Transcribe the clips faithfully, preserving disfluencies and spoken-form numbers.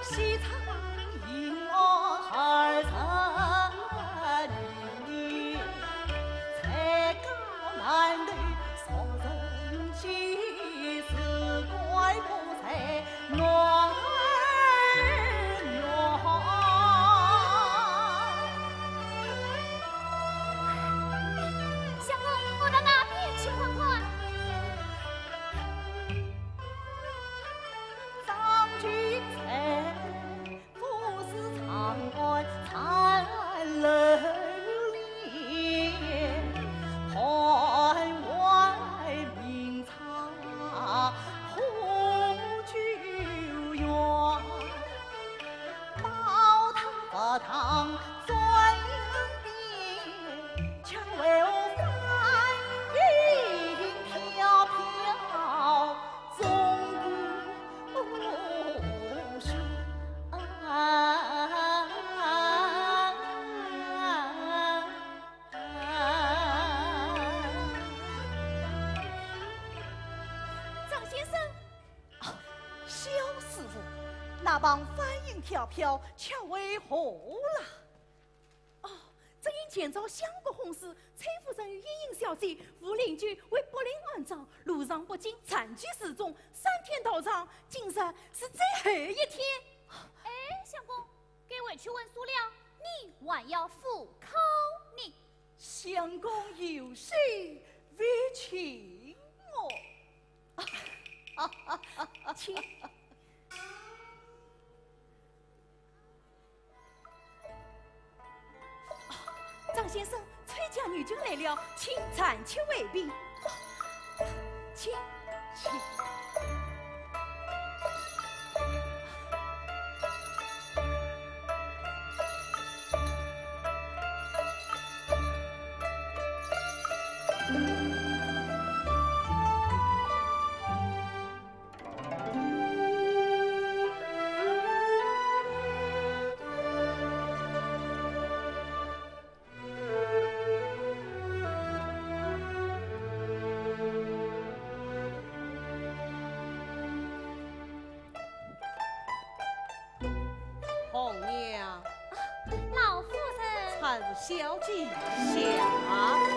相公，我到那边去看看。张先生。啊，萧师傅，那旁翻云飘飘，却为何啦？哦，只因前朝相国薨世，崔夫人与莺莺小姐赴灵柩为百灵安葬，路上不禁残疾失踪，三天道场，今日是最后一天。哎，相公， 该回去问数了，你还要赴考呢。相公有事未请我。请。张先生，崔家女眷来了，请暂且回避。请，请。 红娘。老夫人。搀扶小姐下。是。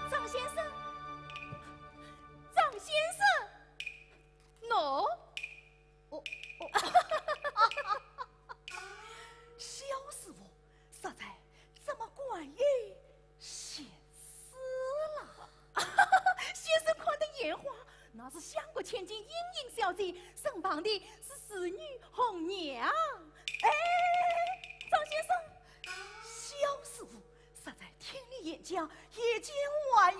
张先生，张先生，喏，哦，哦，萧师傅，实在这么感谢先生了。先生看得眼花，那是相国千金莺莺小姐，身旁的是子女红娘。哎，张先生，小师傅，实在听你演讲，眼睛还有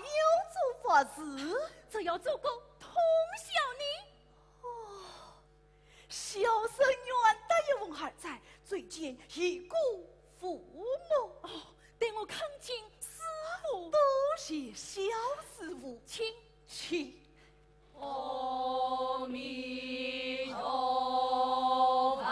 做法事。这要做个通宵呢。哦，小生原得一问二哉，最近已故父母。哦，待我叩见师傅。多谢小师傅。请。请。 阿弥陀佛。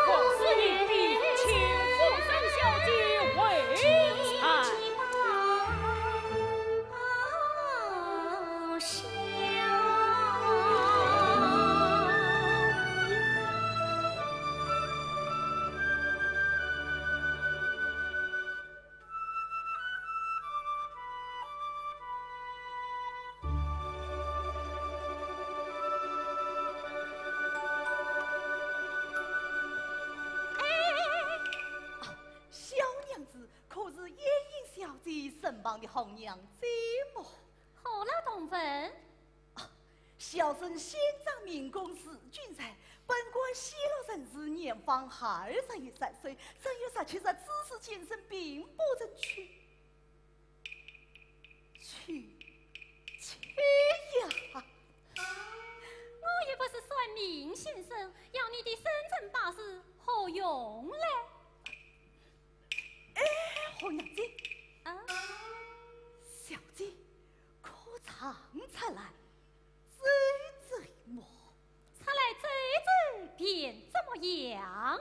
皇室女婢，请皇上小姐回参。哎，啊，小娘子，可是莺莺小姐身旁的红娘姐么？何劳动问？啊，小生姓张名珙字君才，本贯西洛人氏，年方二十三岁，正月十七日子时健身，并不曾去。 去，去呀！我又不是算命先生，要你的生辰八字何用嘞？哎，红娘姐，啊？小姐，可唱出来奏奏么？ 唱来奏奏便怎么样？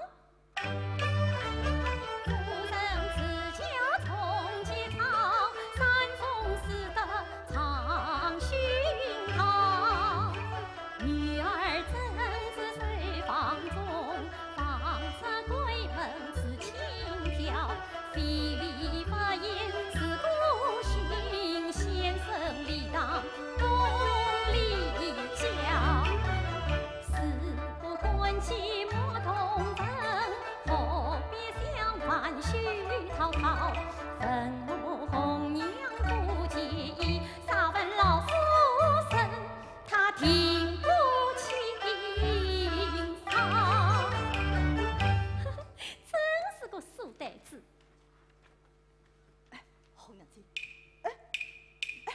真是个书呆子。哎，红娘姐，哎，哎，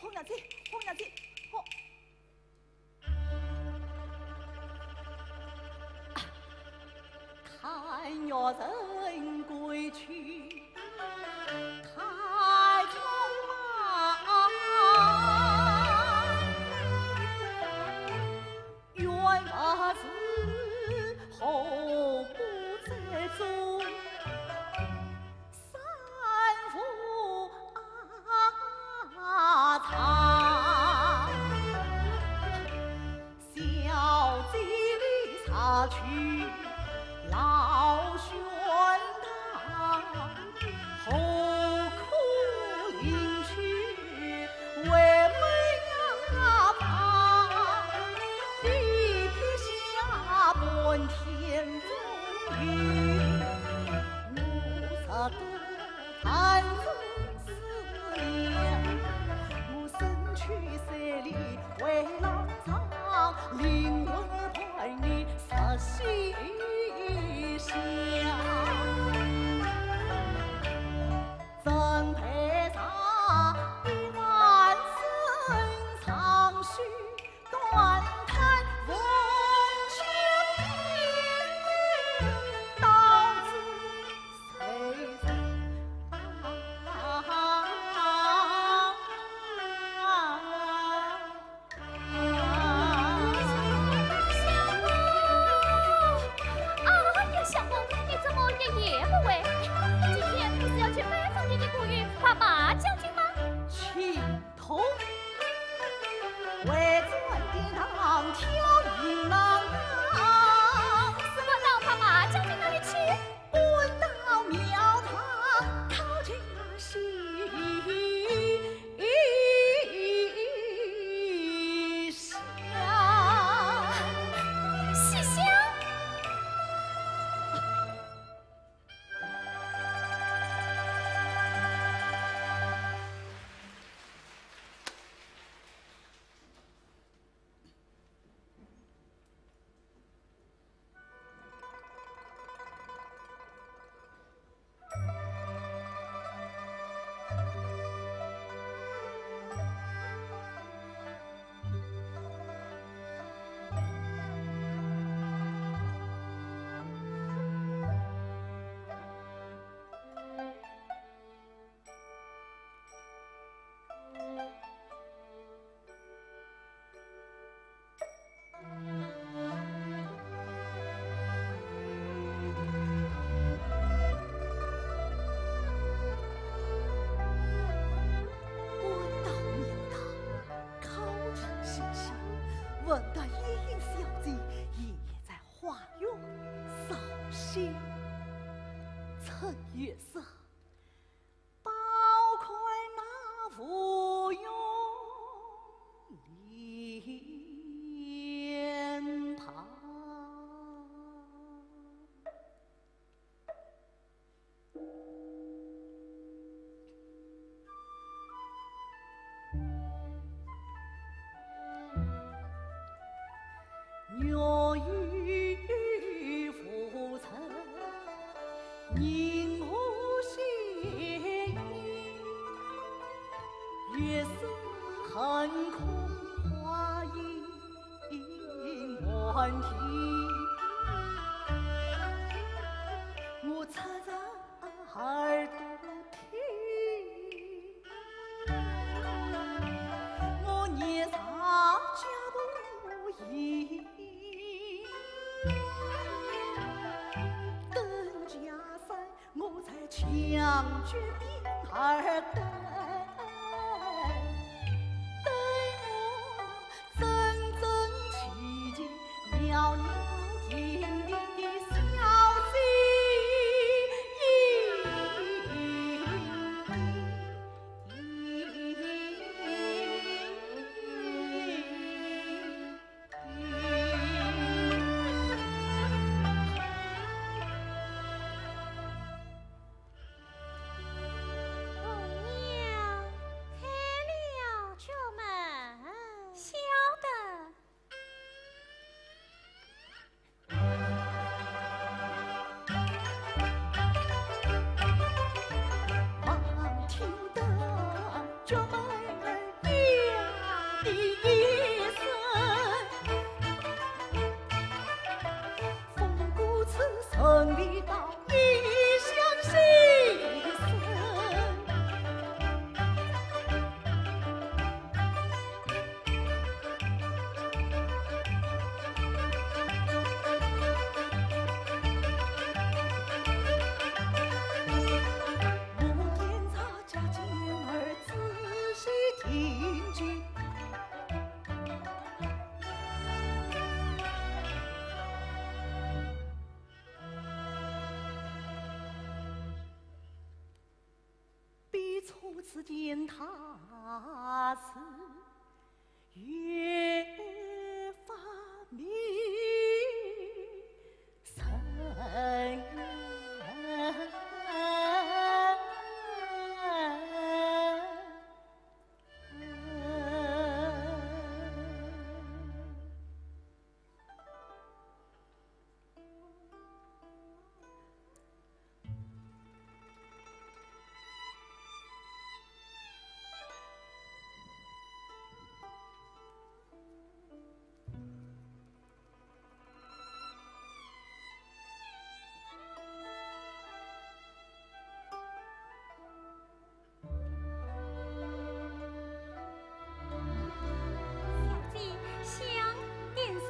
红娘姐，红娘姐，红……月色寒空，花影满天。我侧侧耳朵听，我年少脚步轻。登家山，我在墙角边儿等，等我真真切切、袅袅婷婷的小姐。红娘开了角门。晓得。 彼初次见他时，越发迷人。小姐，香点燃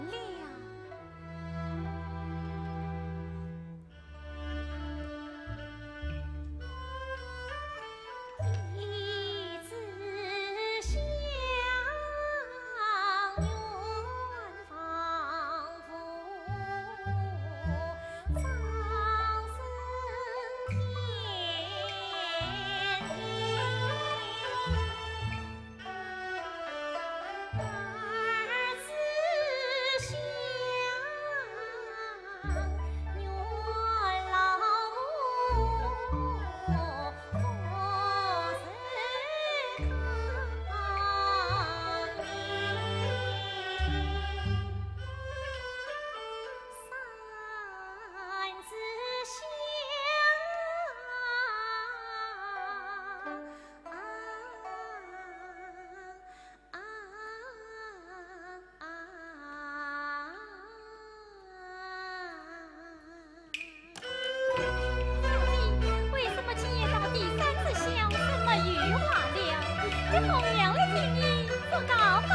了。小姐，为什么今夜到底三炷香怎么又化了？给红娘来替你祝告吧。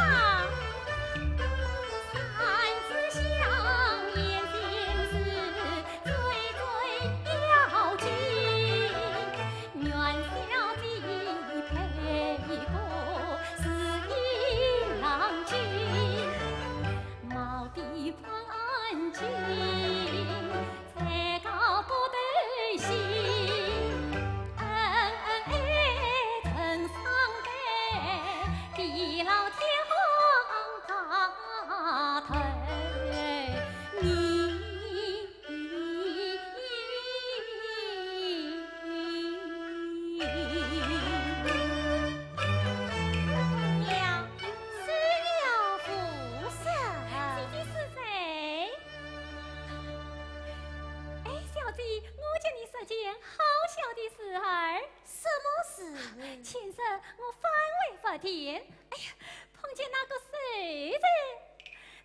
前日我返回佛殿，哎呀，碰见那个贼人，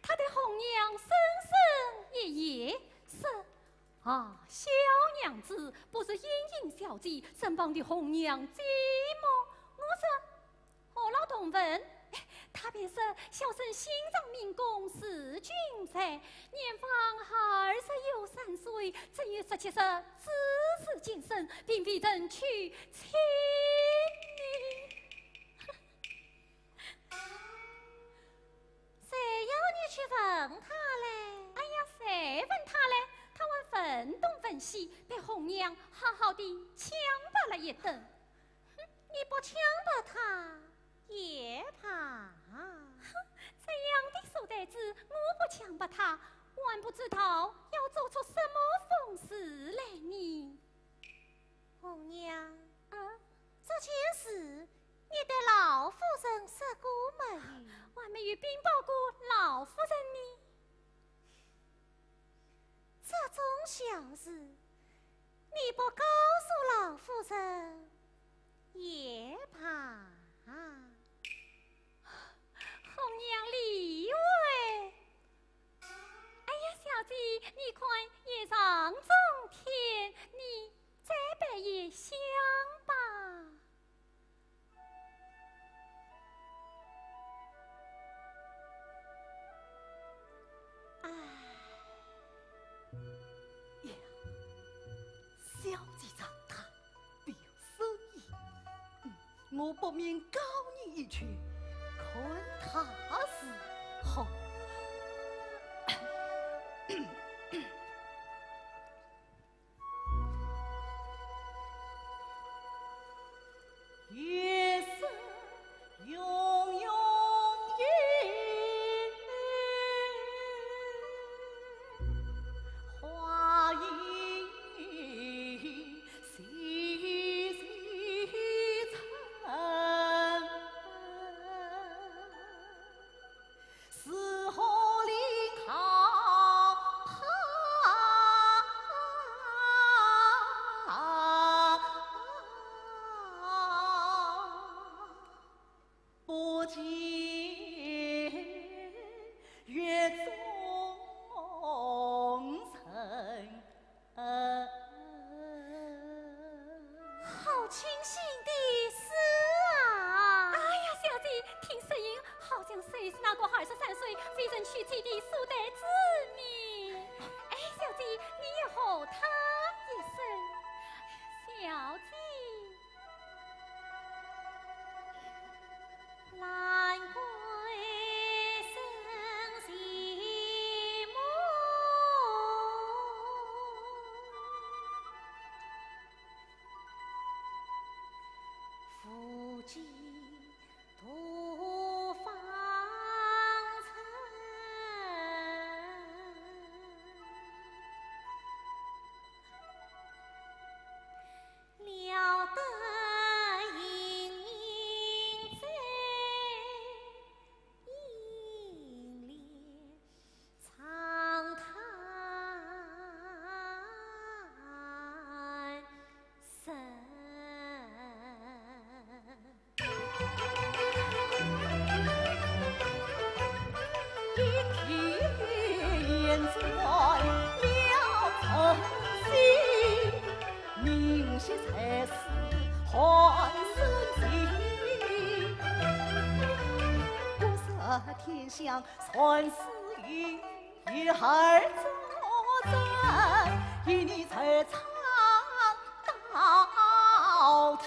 他对红娘深深一揖，说：“啊，小娘子，不是莺莺小姐，身旁的红娘姐么？”我说：“何劳动问？”哎，他便说：“小生姓张名珙，字君才，年方二十有三岁，正月十七日子时健身，并未曾去请你。”谁要你去问他嘞？哎呀，谁问他嘞？他还问东问西，被红娘好好地强暴了一顿。哼，你不强暴他也罢。哼，这样的书呆子，我不强暴他，还不知道要做出什么疯事来呢。 红娘，啊？这件事你对老夫人说过没有？我还没有禀报过老夫人呢。这种小事，你不告诉老夫人也罢。红娘理会。哎呀，小姐，你看夜长中天，你 再备一香吧。哎。呀，小姐长大，必有深意。嗯，我不免告你一曲，看她是否。 好清新的诗啊！哎呀，小姐，听声音好像谁是那个二十三岁未曾娶妻的书呆子呢？哎，小姐，你也和他一声。小姐。 小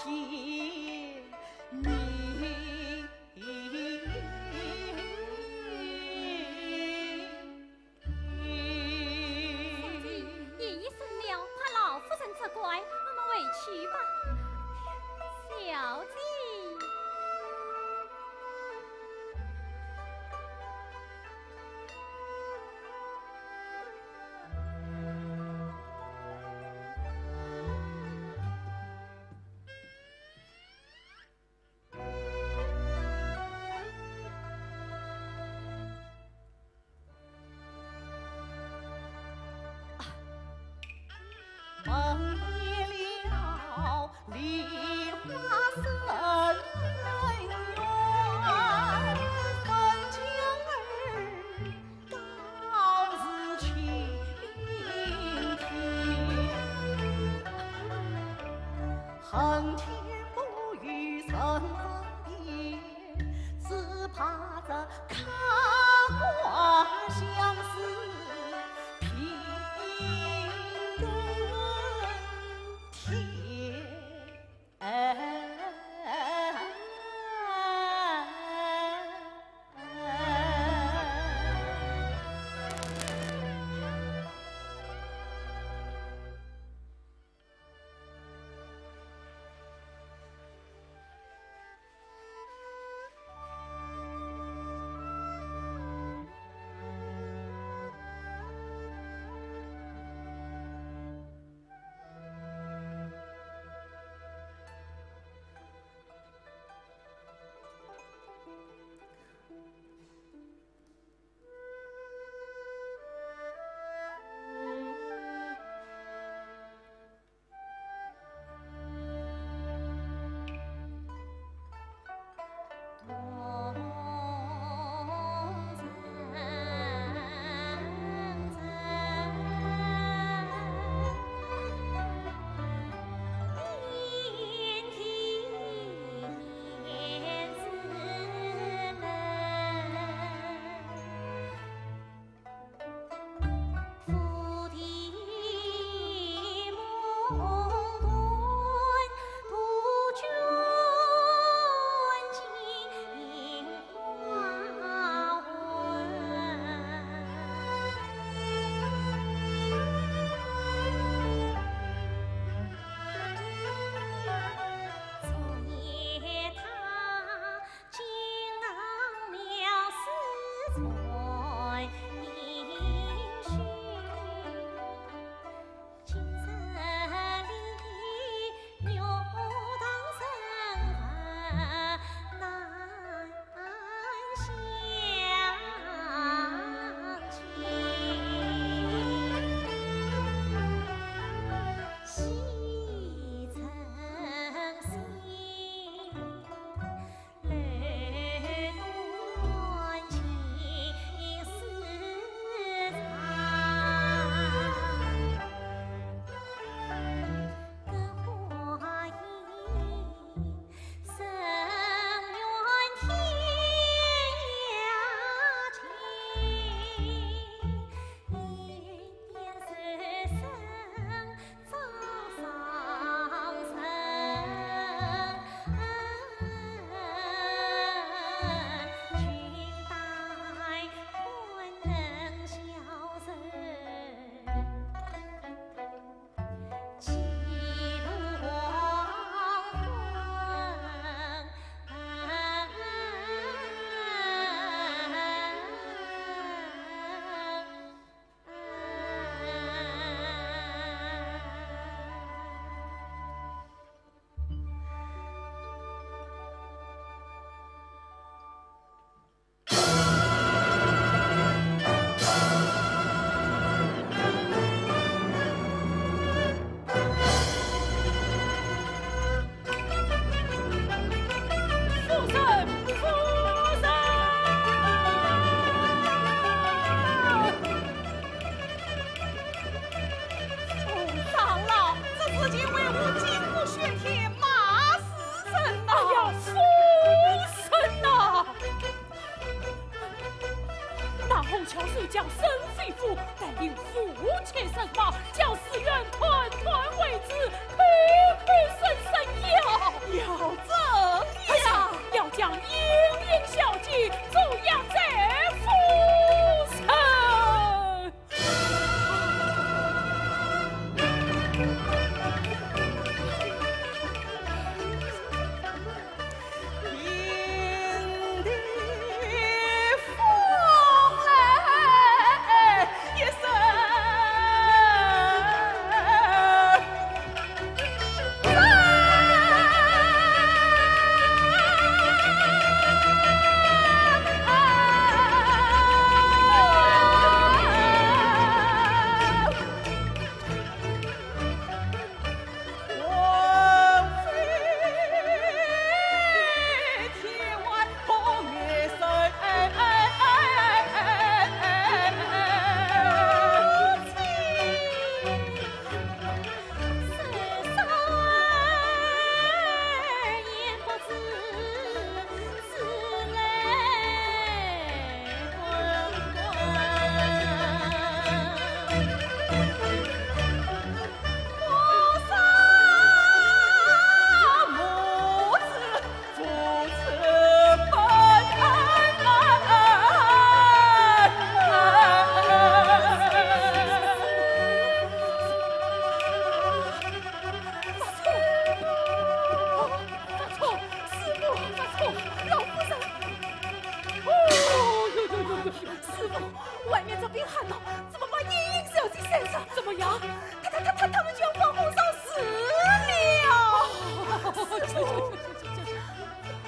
姐，夜已深了，怕老夫人责怪，我们回去吧。小姐。踏着开挂相思平等天。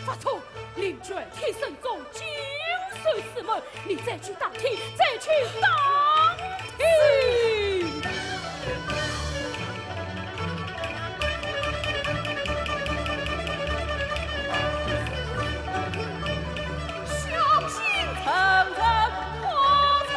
不错，令箭天生中，金手四门，你再去打听，再去打听。小心层层破碎。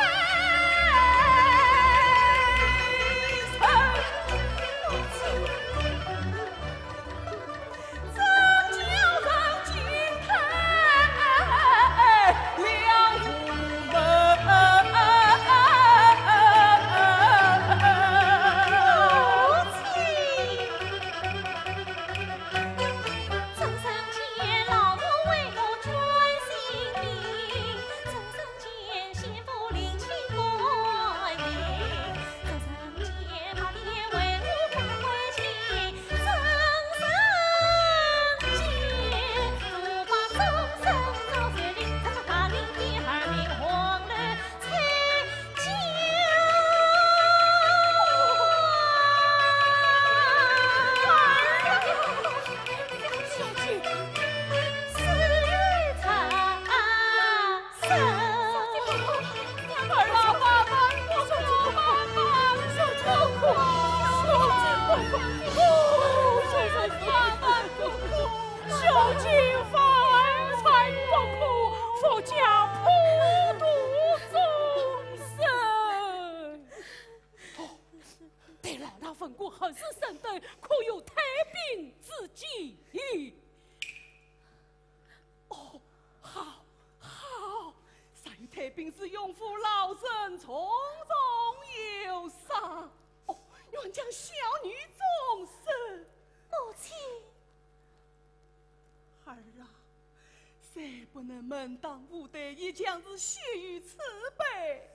小姐发财不可，发家普度众生。哦，待老衲问过合氏僧等，可有退兵之计？ 哦，好，好，若有退兵是永富老身重重有赏。哦，愿将小女终身。母亲。儿啊，谁不能门当户对，一将是羞于此辈。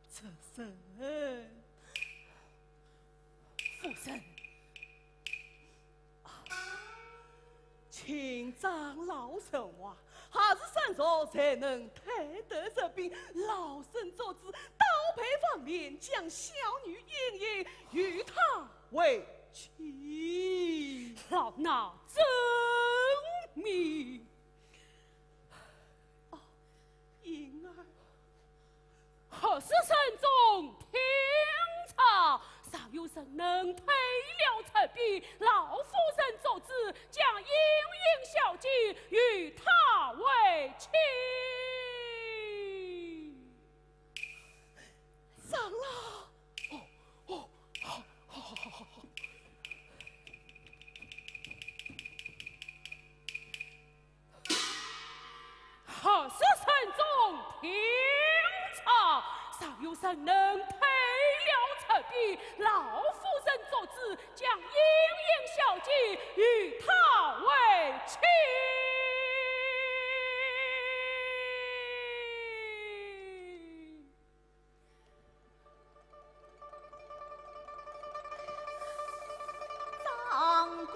此生。夫人。 请长老说话，合氏僧俗谁能退得贼兵？老身做主，倒赔黄连，将小女莺莺与他为妻。老衲遵命。哦，莺儿。 合氏僧众听着，若有人能退了贼兵，老夫人做主，将莺莺小姐与他为妻。长老。哦，哦，好，好，好，好，好。 合氏僧众听着，若有人能退了贼兵，老夫人做主，将莺莺小姐与他为妻。 张公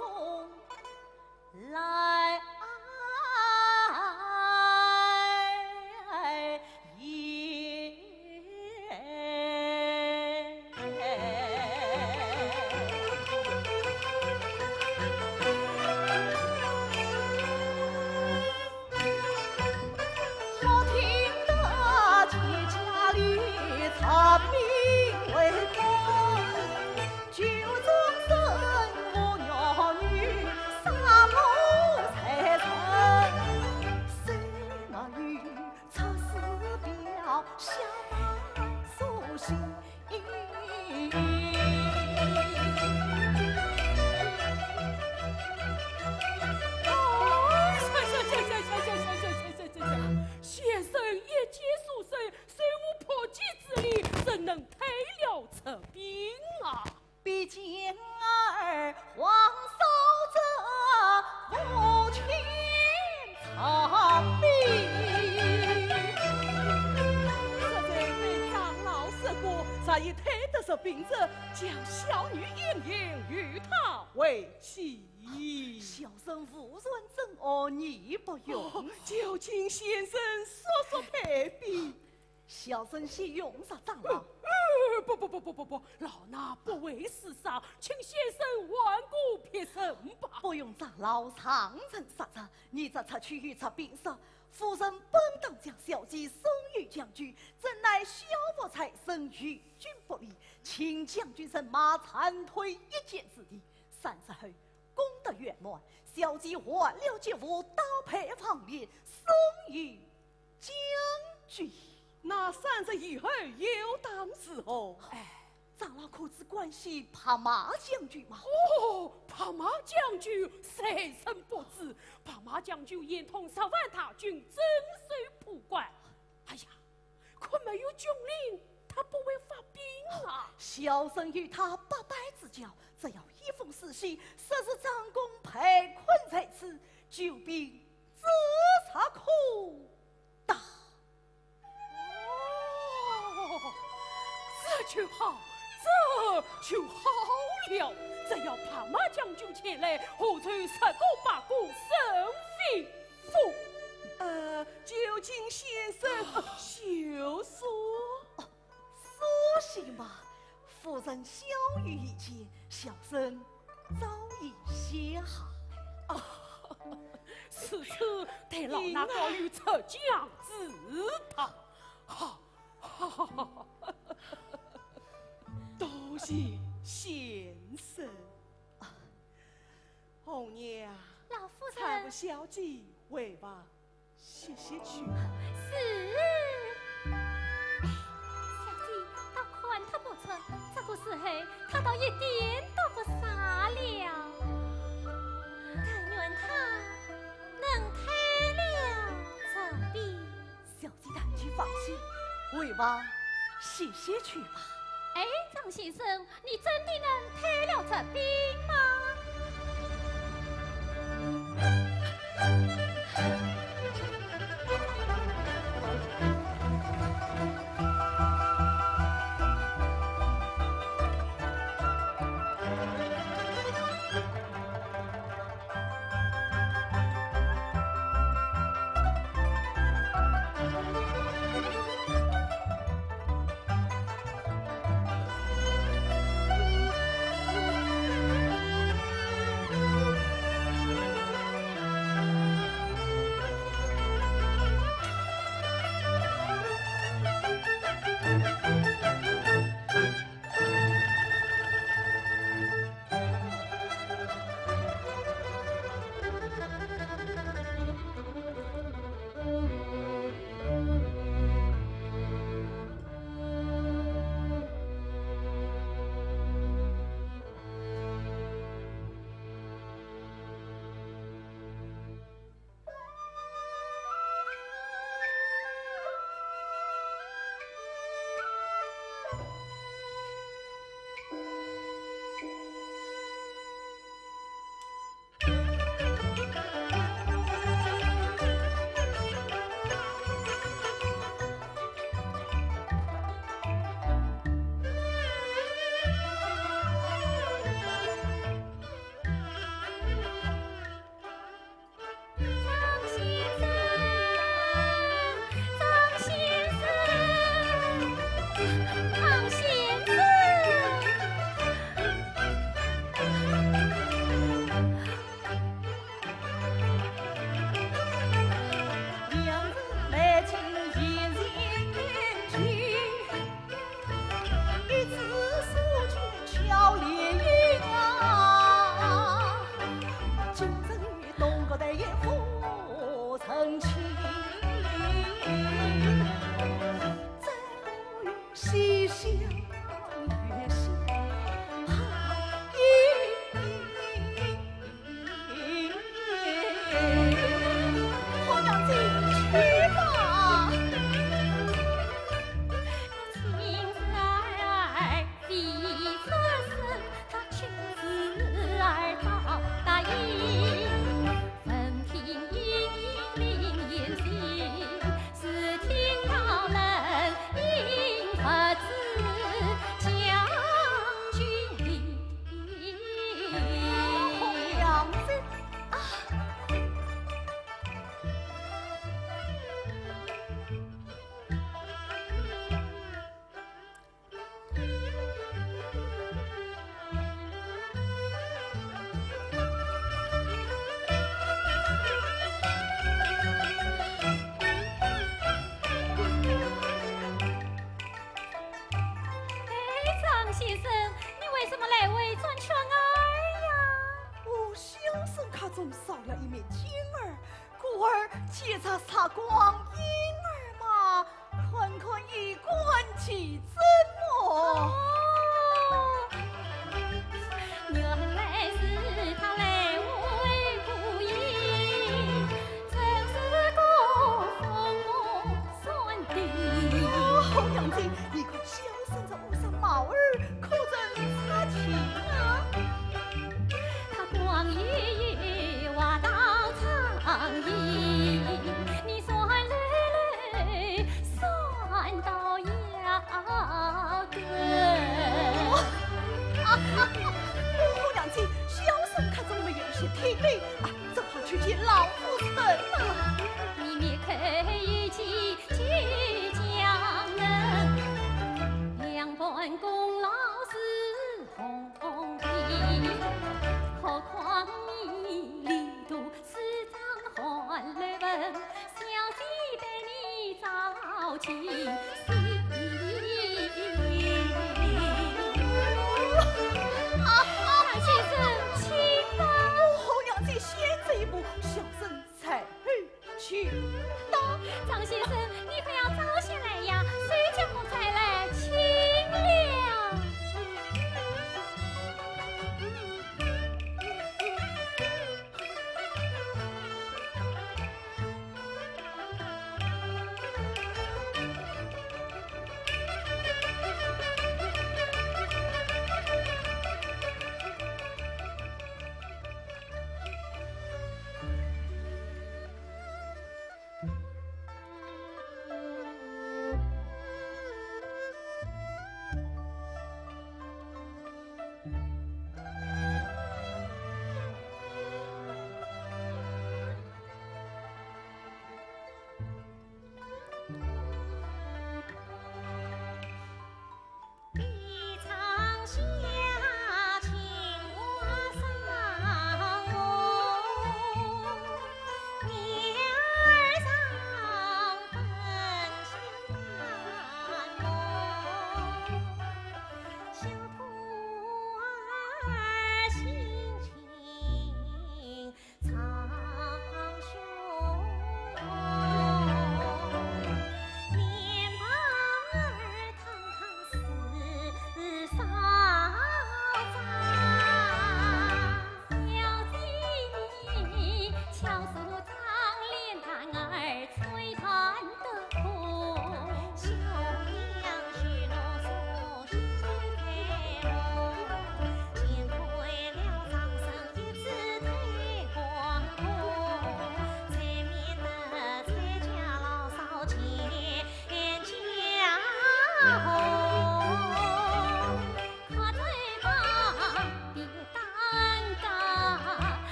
来也。 好听得自家里插兵为官，就算生我养女，啥么才成？谁哪有出师表，下马苏醒？ 先生一介书生，虽无破己之力，怎能退了贼兵啊？比肩儿王守则无情藏兵。这才被长老说过，若有退得贼兵者，将小女莺莺与他为妻。小生无缘征战，义不容辞。哦，就请先生速速退兵。 小生先用着长老。呃，呃，不不不不不不，老衲不会自杀，请先生还我别人吧。不用长老上阵杀贼，你这出去与贼并说，夫人本当将小姐送与将军，怎奈萧府在身，与军不利，请将军人马暂退一箭之地，三日后功德圆满，小姐完了节服，倒配方奁，送与将军。那三日以后又当如何？哎，长老可知关西白马将军吗？哦，白马将军谁人不知？白马将军眼通十万大军，镇守潼关。哎呀，可没有军令，他不会发兵啊。小生与他百拜之交，只要一封书信，说是张公被困在此，救兵指日可到。哦，这就好，这就好了。只要白马将军前来，何愁十个八个人非福？呃，就请先生休书。书信嘛，夫人小女已见，小生早已写好了。啊，如此待老衲告与出将之道。好，好，好，好。多谢先生。红娘，老夫人。搀扶小姐回房 歇歇去吧。是。小姐倒看得不错，这个时候她倒一点都不傻了。但愿她能退了贼兵。小姐大人放心，回房歇歇去吧。哎，张先生， 你真的能退了贼兵吗？借着煞光阴儿嘛，看看衣冠齐整么。哦，原来是他来回顾影，真是个疯魔算的。哦，娘亲，你看小生这 乌纱帽儿可曾擦净啊？他光一夜话到苍天，你算来来算到腰根。哦，娘亲，小生可总没有一些听力啊，只好去见老夫人啊。你们可以去 去江南，两岸功劳是红红的，何况你里肚师长还来问，小姐对你着急心。张先生，请吧。哦，娘亲，先这一步，小生在后 去吧。张先生，你不要早些来呀，谁叫我再来请了？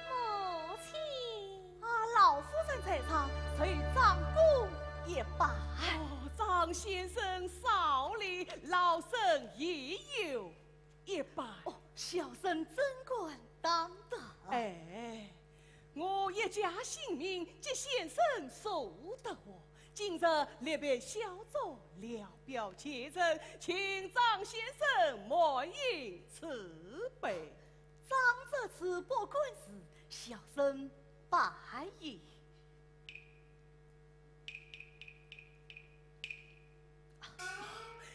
母亲。啊，老夫人在上，随长工一拜。哦，张先生少礼，老身亦有一拜。哦，小生怎敢当得。哎，我一家姓名，接先生所得获，今日列备小桌，聊表前程，请张先生满饮此杯。张则是不敢辞，小生拜也。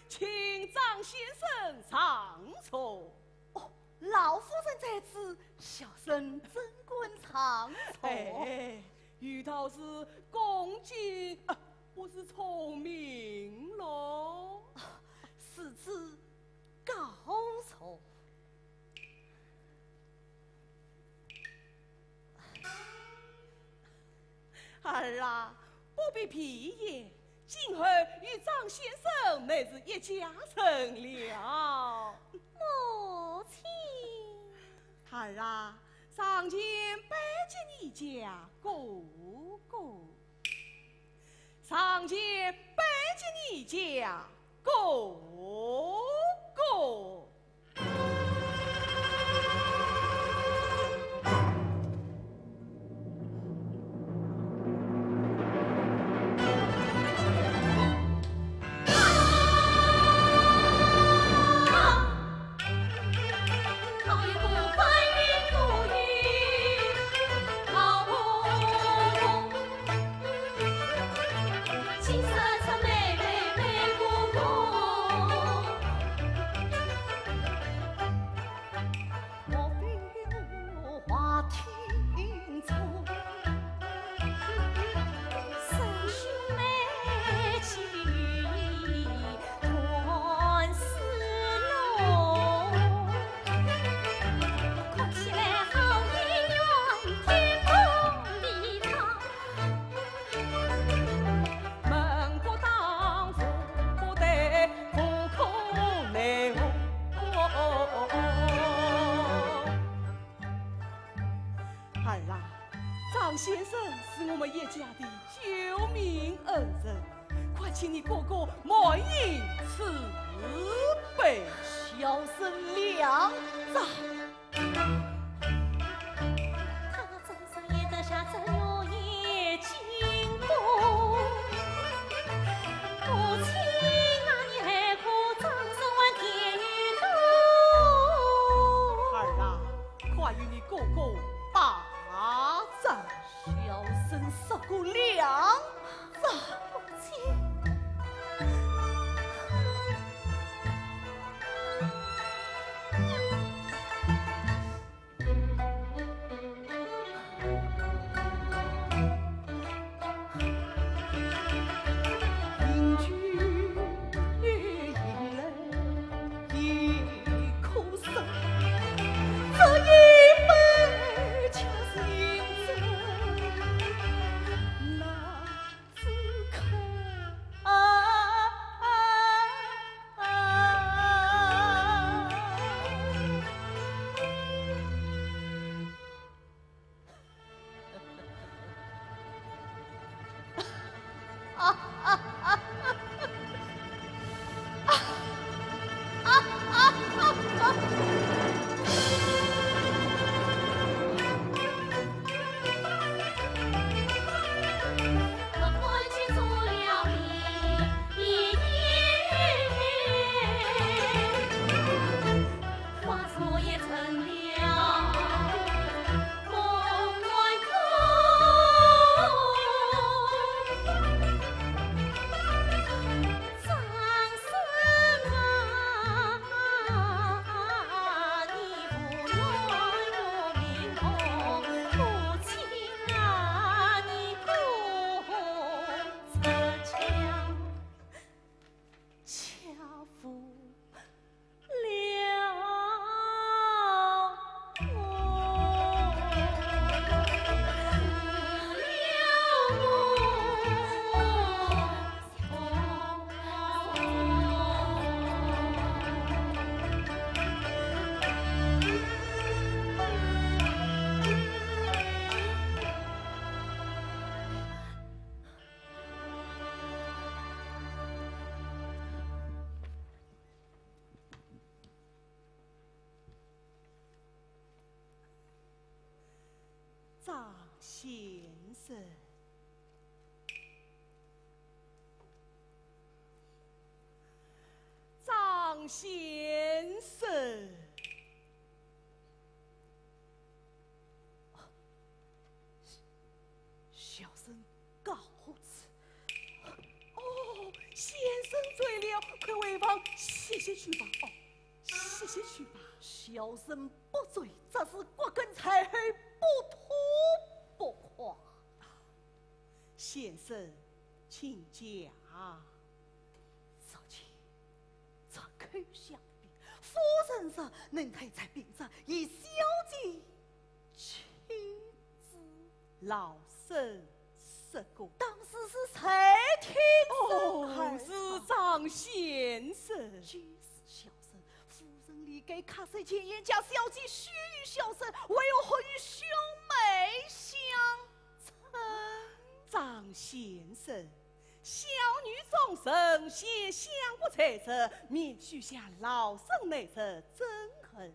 请张先生上座。哦，老夫人在此，小生怎敢上座？哎，有道是恭敬，啊，不如从命咯。啊，如此告坐。 儿啊，不必闭眼，今后与张先生乃是一家人了。母亲。儿啊，上前拜见你家哥哥。 上前拜见你家哥哥。儿啊，张先生是我们叶家的 救命恩人，快请你哥哥满饮此杯。小生领旨。儿啊，快与你哥哥拜 啊，这小生受过两招。张先生，张先生。小生告辞。哦，先生醉了，快回房歇歇去吧。哦，歇歇去吧。小生不醉，只是刮根柴胡，不吐不快。先生，请讲。小姐，这口香槟，夫人说能退zabin症，与小姐亲热。老身说过。当时是谁听说？哦，是张先生。就是小生，夫人离开客舍前言，叫小姐许与小生，为何与兄妹相称？张先生，小女终身，先相国在侧，命须向老身内侄争婚，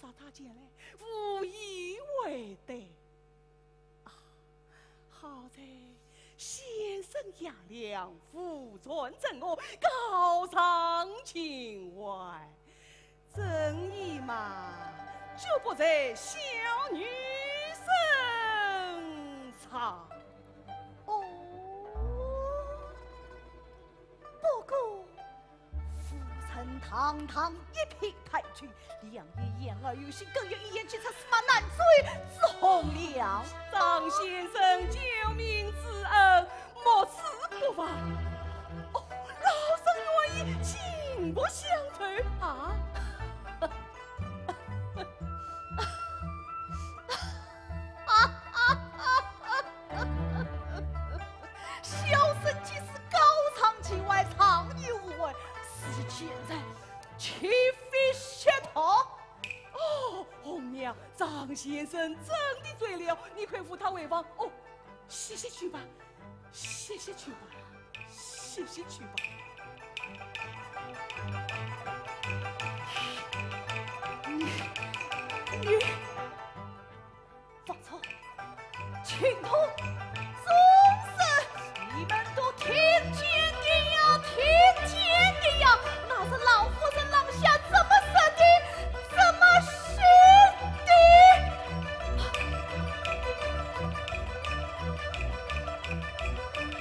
若他前来，无以为对。啊，好在先生养了无传真我，告上情怀。 争议嘛，就不在小女身上。哦，不过夫人堂堂一品太君，两眼言而有信，更有一言既出，驷马难追之骢马。张先生救命之恩， 莫此不忘。哦，老身愿意巾帼相随啊。小生既是告上情怀，尚有误会，是贱人，岂非学徒？哦，红娘，张先生真的醉了，你快扶他回房。哦， 歇歇去吧，歇歇去吧，歇歇去吧。你，你，方策，秦童，宗师，你们都听见的呀，听见的呀，那是老夫人廊下怎么说的？怎么说的？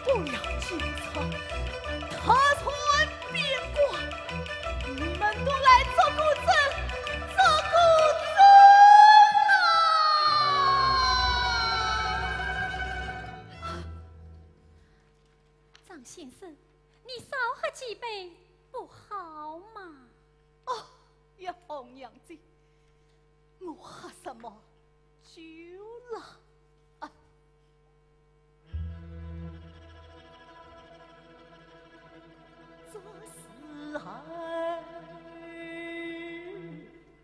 不要紧张，他穿边关，你们都来做个证，做个证啊！张先生，你少喝几杯不好吗？哦，呀，红娘子，我喝什么酒了？啊， 这时候，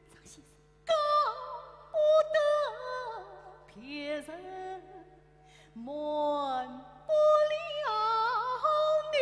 张先生，讲不得别人，瞒不了你。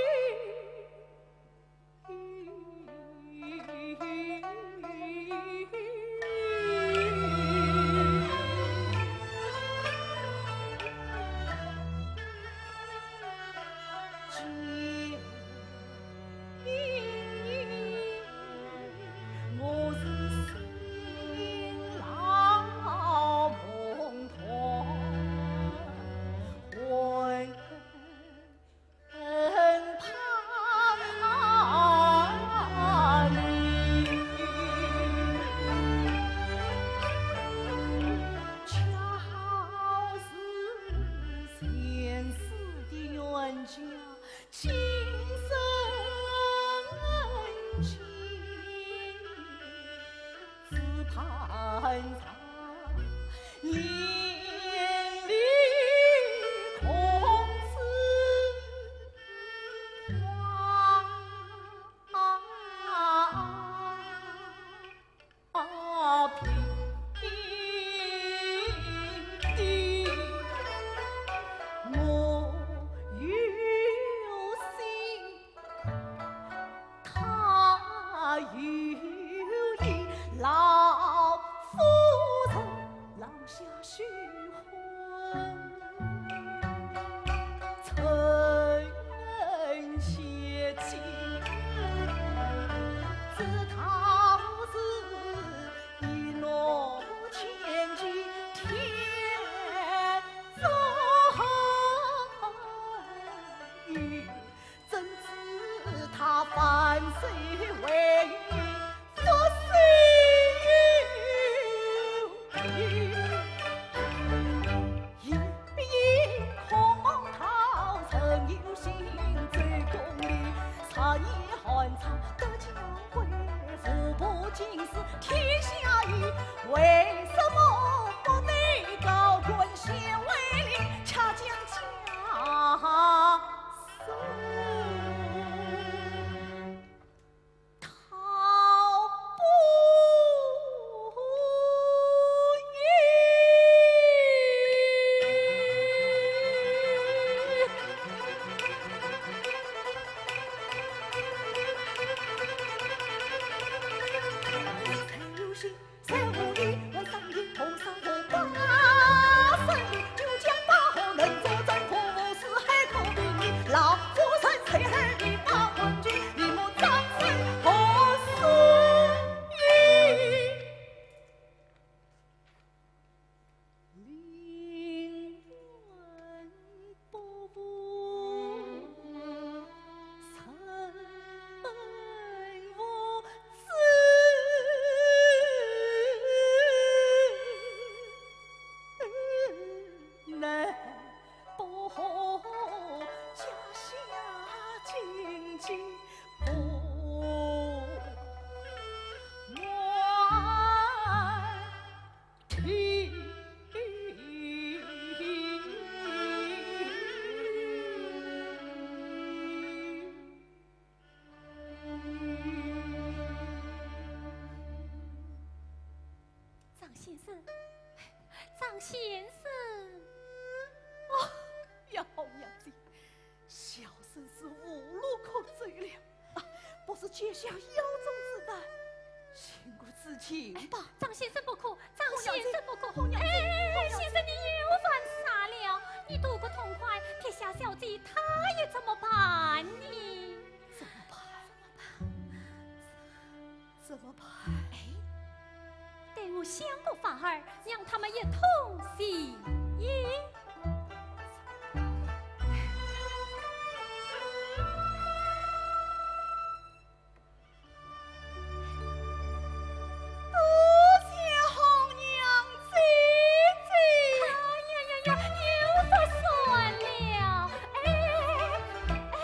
张先生，张先生。哦，呀，红娘姐，小生是无路可走了。啊，不是阶下腰中之难，请姑自请吧。张先生不可，张先生不可。红娘姐，哎，红娘姐。先生，你又犯啥了？你都不痛快，撇下小姐，她又怎么办呢？怎么办？怎么办？怎么办？哎，待我想个法儿，让他们一通心意。多谢红娘姐姐。哎呀呀呀，又说算了。哎，哎。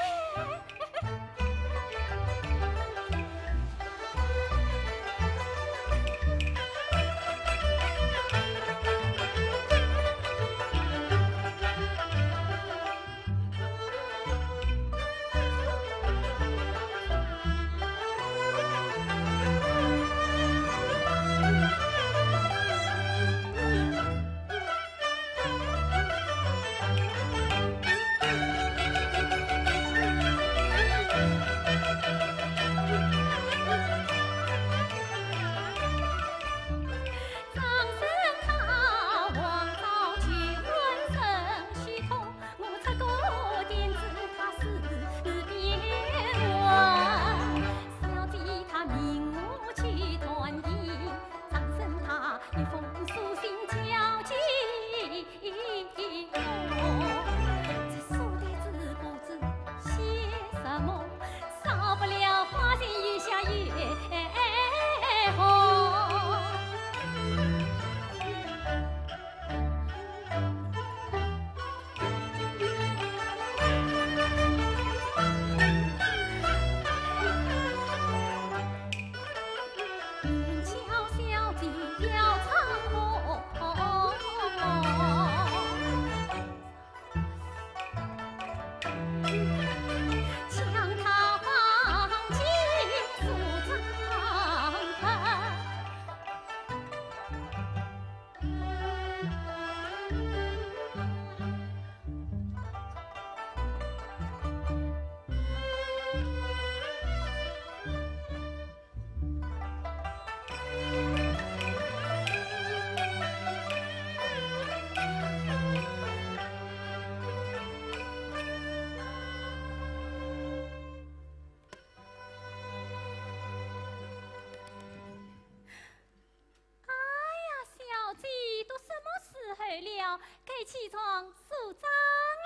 哎呀，小姐，都什么时候了，该起床梳妆了。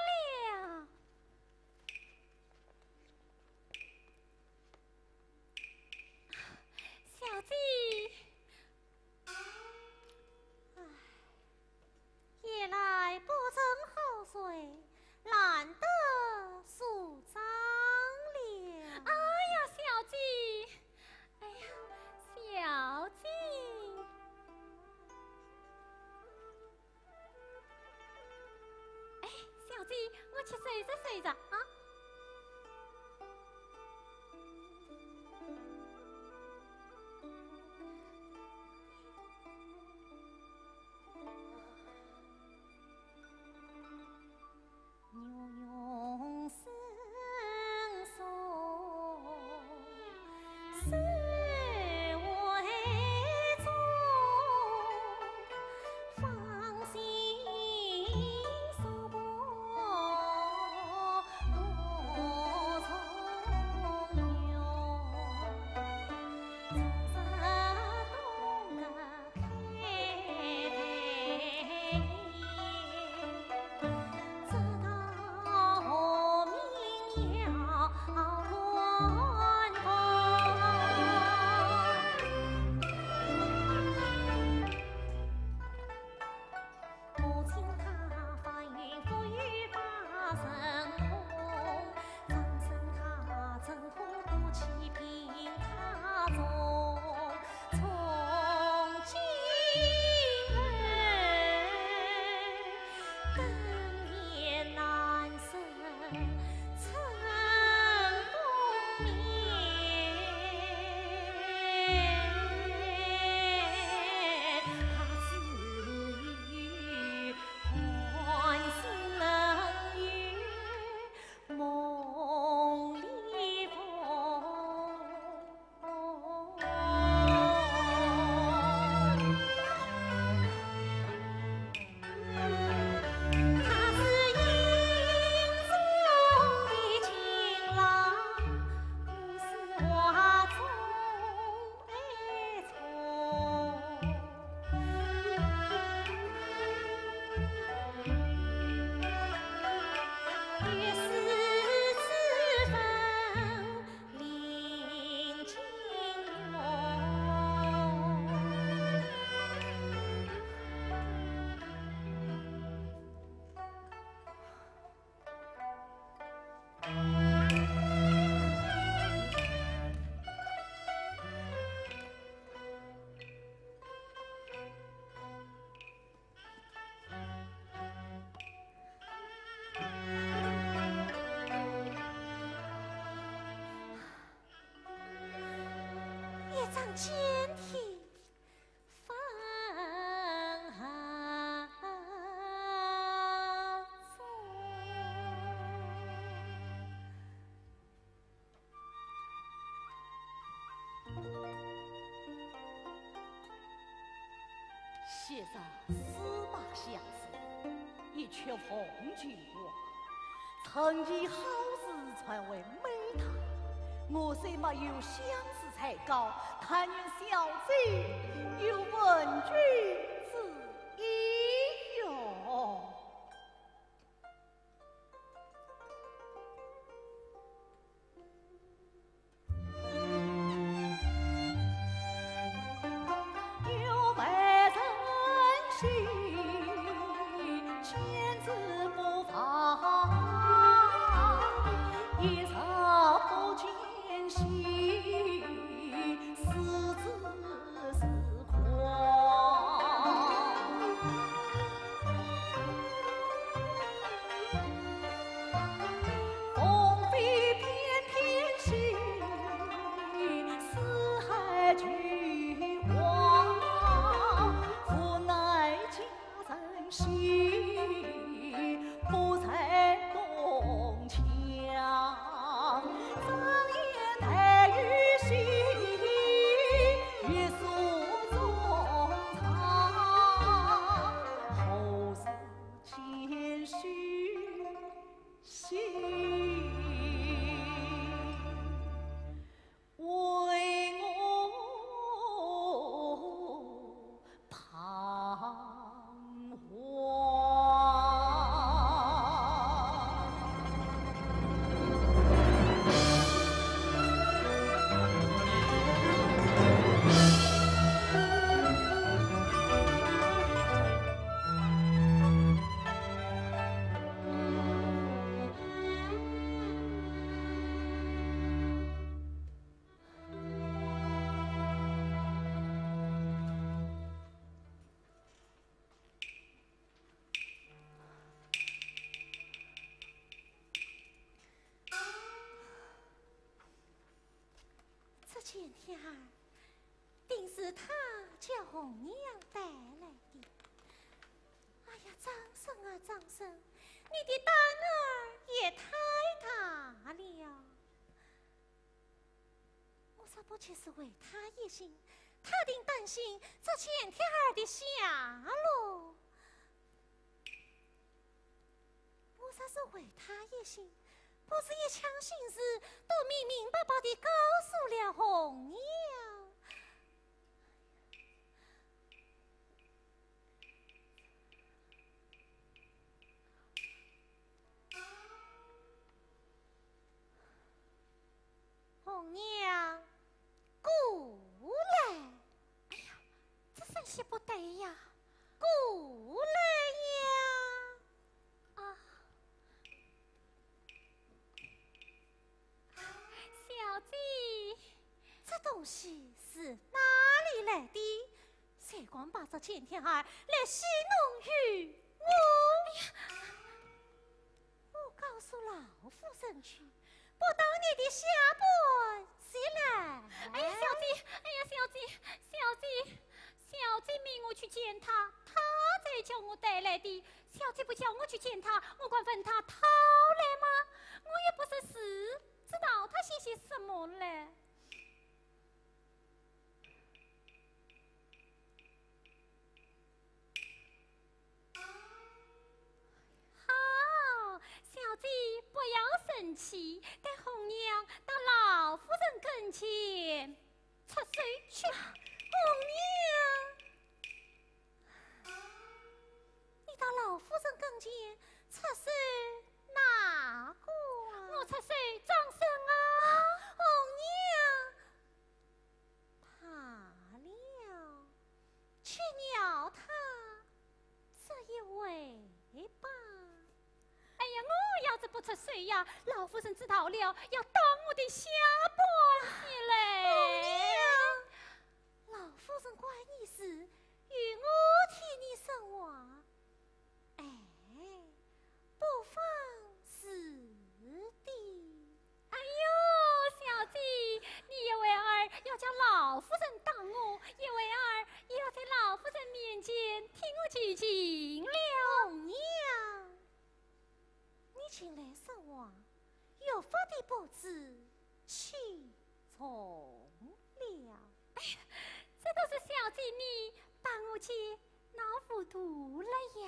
张监听。 昔日司马相如，一曲凤求凰，曾以好词传为美谈。我虽没有相如才高，但愿小姐有闻君之意哟。 这件天儿，定是他叫红娘带来的。哎呀，张生啊，张生，你的胆儿也太大了。我若不及时为他一心，他定担心这件天儿的下落。 我若是为他一心，不是一腔心事都明明白白地告诉了红娘。红娘，过来。哎呀，这声息不对呀。过来呀。 啊，小姐。这东西是哪里来的？谁敢把这件天儿来戏弄于我？哎呀，我告诉老夫人去，不到你的下半席来。哎呀，小姐，哎呀，小姐，小姐， 小姐命我去见他，他才叫我带来的。小姐不叫我去见他，我敢问他讨来吗？我又不识字，知道他写些什么嘞？好，小姐不要生气，待红娘到老夫人跟前 出手去。红娘，你到老夫人跟前出手哪个啊？我出手张生啊。红娘，罢了，去饶他这一回吧。 哎呀，我要是不出手呀，老夫人知道了，要打我的下半截嘞。红娘，老夫人管你事，由我替你说话。哎，不妨事的。哎呦，小姐，你一会儿要叫老夫人发的不知轻重了。哎呀，这都是小姐你把我给闹糊涂了呀。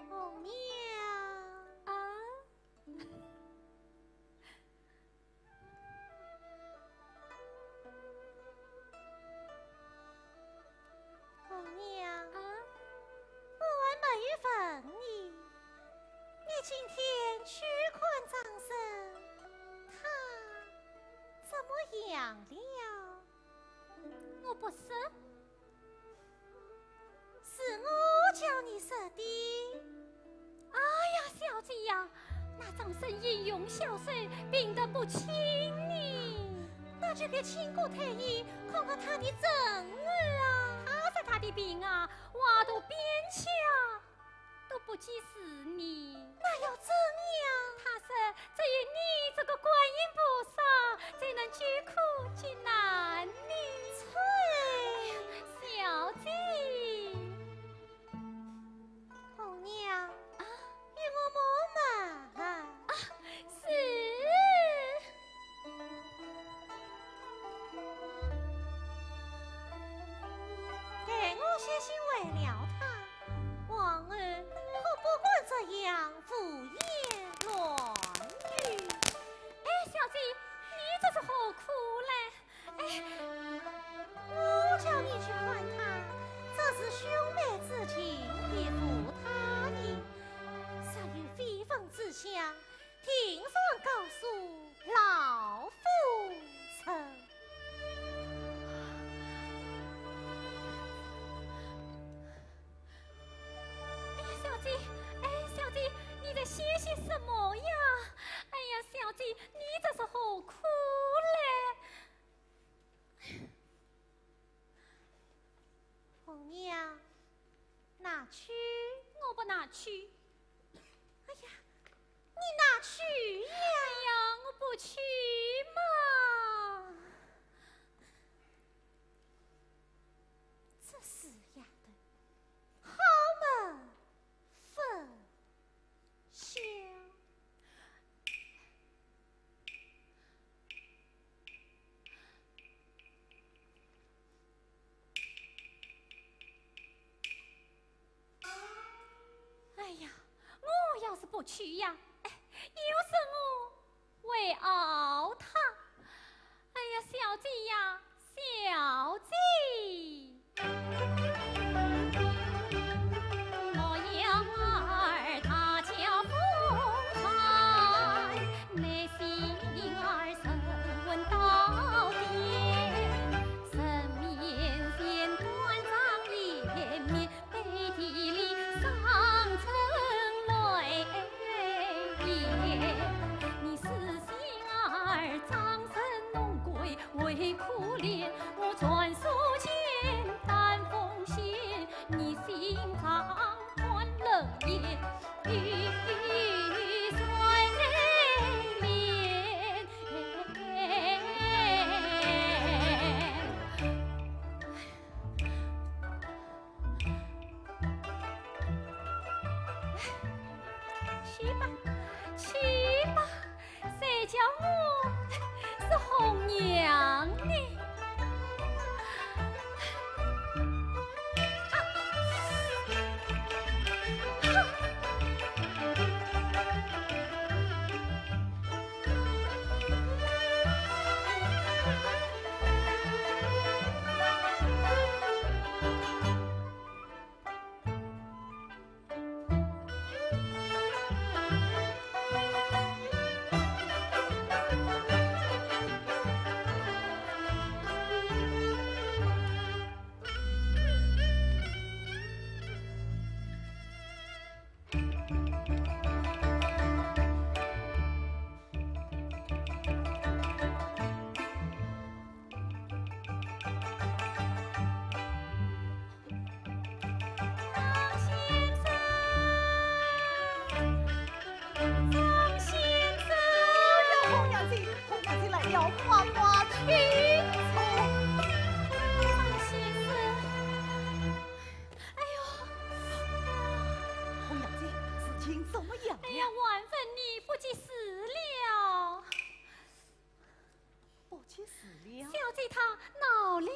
红娘。啊？红娘。啊？我还没有问你，你今天去看张生，他怎么样了？我不说。 是我叫你说的。哎呀，小姐呀，那张生英勇骁勇，病得不轻呢。那就给亲哥太医看看他的症儿啊。他说他的病啊，话都边腔，都不及时呢。那要怎样？他说只有你这个观音菩萨才能救苦救难呢。啐！小姐。 红娘。啊？与我摸摸。啊，是。待我先行喂了他，皇后可不敢这样胡言乱语。哎，小姐，你这是何苦嘞？ 哎，我叫你去看他，这是兄妹之情，亦无他意。若有非分之想，定然告诉老夫人。哎呀，小姐，哎，小姐，你在歇些什么呀？哎呀，小姐，你这是何苦嘞？ 红娘，拿去。我不拿去。哎呀，你拿去呀！哎呀，我不去嘛。这死丫头，好么，分 香。哎呀，我要是不去呀，哎，又说我 会熬他。哎呀，小姐呀，小姐。去吧，去吧，谁叫我是红娘呢？情怎么样了？哎呀，万分你不及时了。不及时了？小姐她恼了。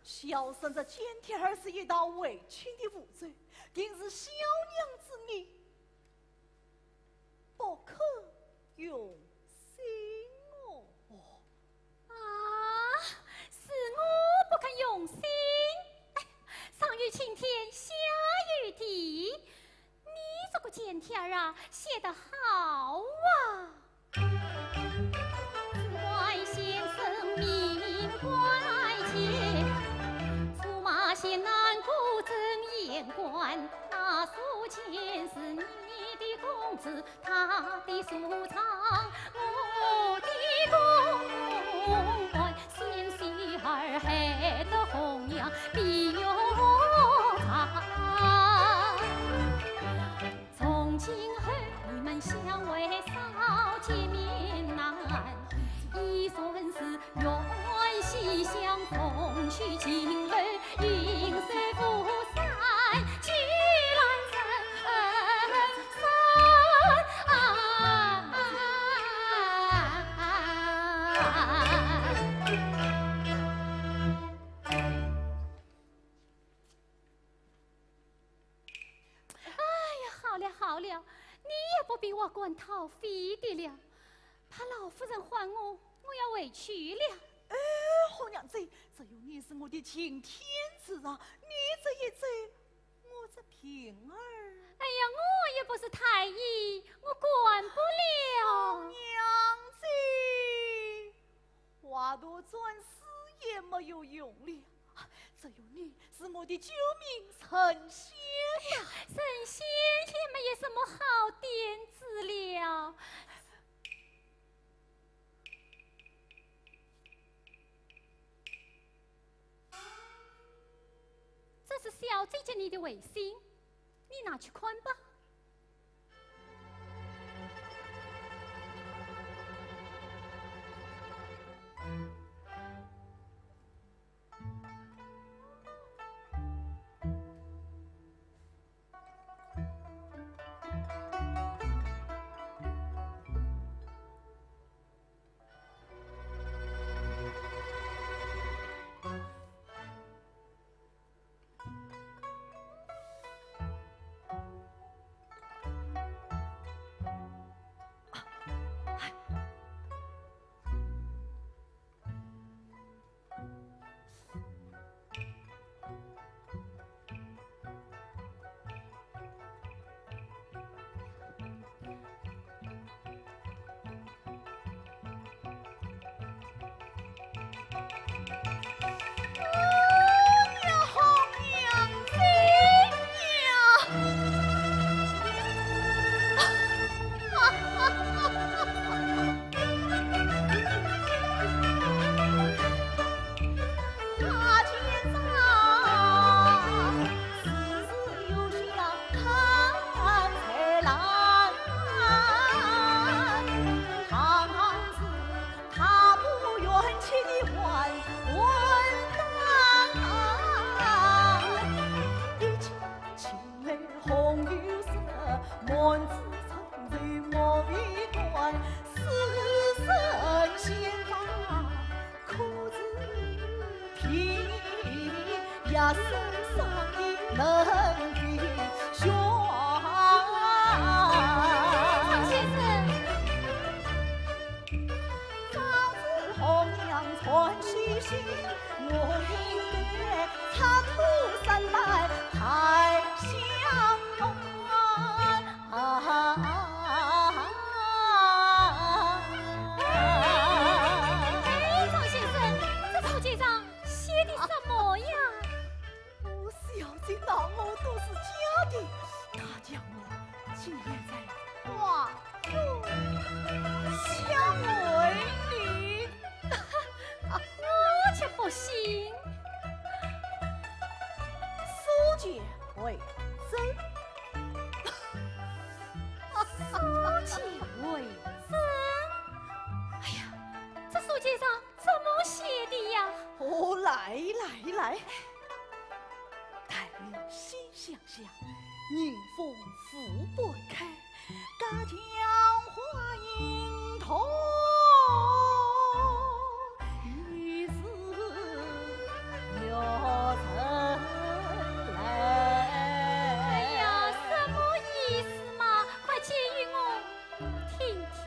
小生这简帖儿是一道委屈的符咒，定是小娘子你不肯用心哦。啊，是我不肯用心。哎，上有青天，下有地， 你这个简帖儿啊，写得好啊！官先生命官前，出马先难过正言官，那书简是你的公子，他的书状我的公案，先喜儿害得红娘比月长。 从今后你们相会少见面难，已算是愿惜相逢，去今后云水不散，聚来人散。哎呀，好了好了，你也不必挖官讨非的了，怕老夫人唤我，我要回去了。哎，红娘子，只有你是我的擎天柱啊，你这一走，我这平儿。哎呀，我也不是太医，我管不了。红娘子， 话都转死也没有用了，只有你是我的救命神仙呐。神仙也没有什么好点子了。这是小姐给你的回信，你拿去看吧。 张先生。 哎，张先生，这书简上写的什么呀？ 我小姐恼我都是上怎么写的呀？哦，来来来，待我细想想，迎风湖畔开，隔江花影动，疑是玉人来。哎呀，什么意思嘛？快解释我听听。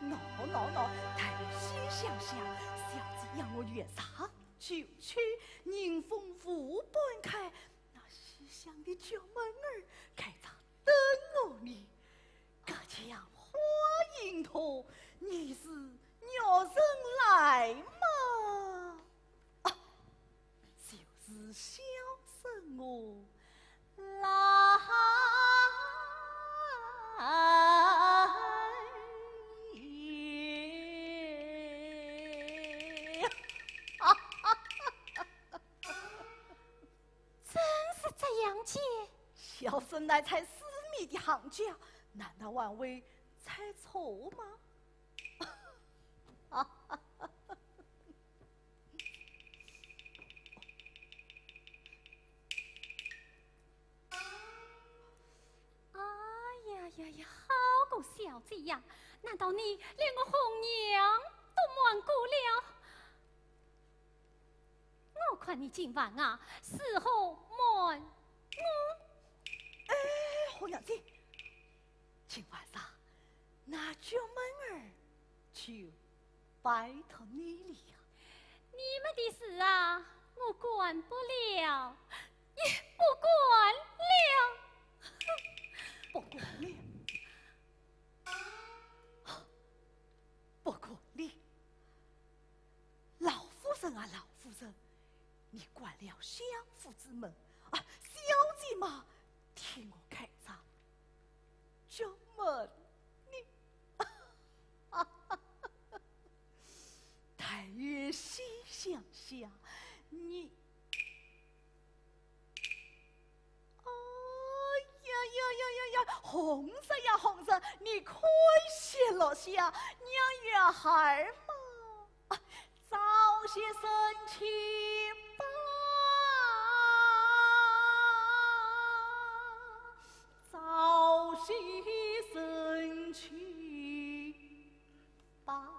喏喏喏，待我细想想，小姐要我月上九曲，迎风湖畔开，那西厢的角门儿开在等我哩。隔江花影动，疑是玉人来嘛。啊，就是小生我来也。真是这样解？小生乃才四米的行家，难道还会猜错吗？ 哎呀呀呀，好个小姐呀，难道你连我红娘都瞒过了？我看你今晚啊，是何瞒我？哎，红娘子，今晚上那角门儿就拜托你了呀。你们的事啊，我管不了，也不管了。不管了？不管了？老夫人啊，老夫人，你关了相府之门啊，小姐嘛，替我开张角门呢。待我细想想，你，哎呀呀呀呀呀，红人呀红人，你快些落下，让月儿嘛，啊，早些升起吧。 早些升起吧。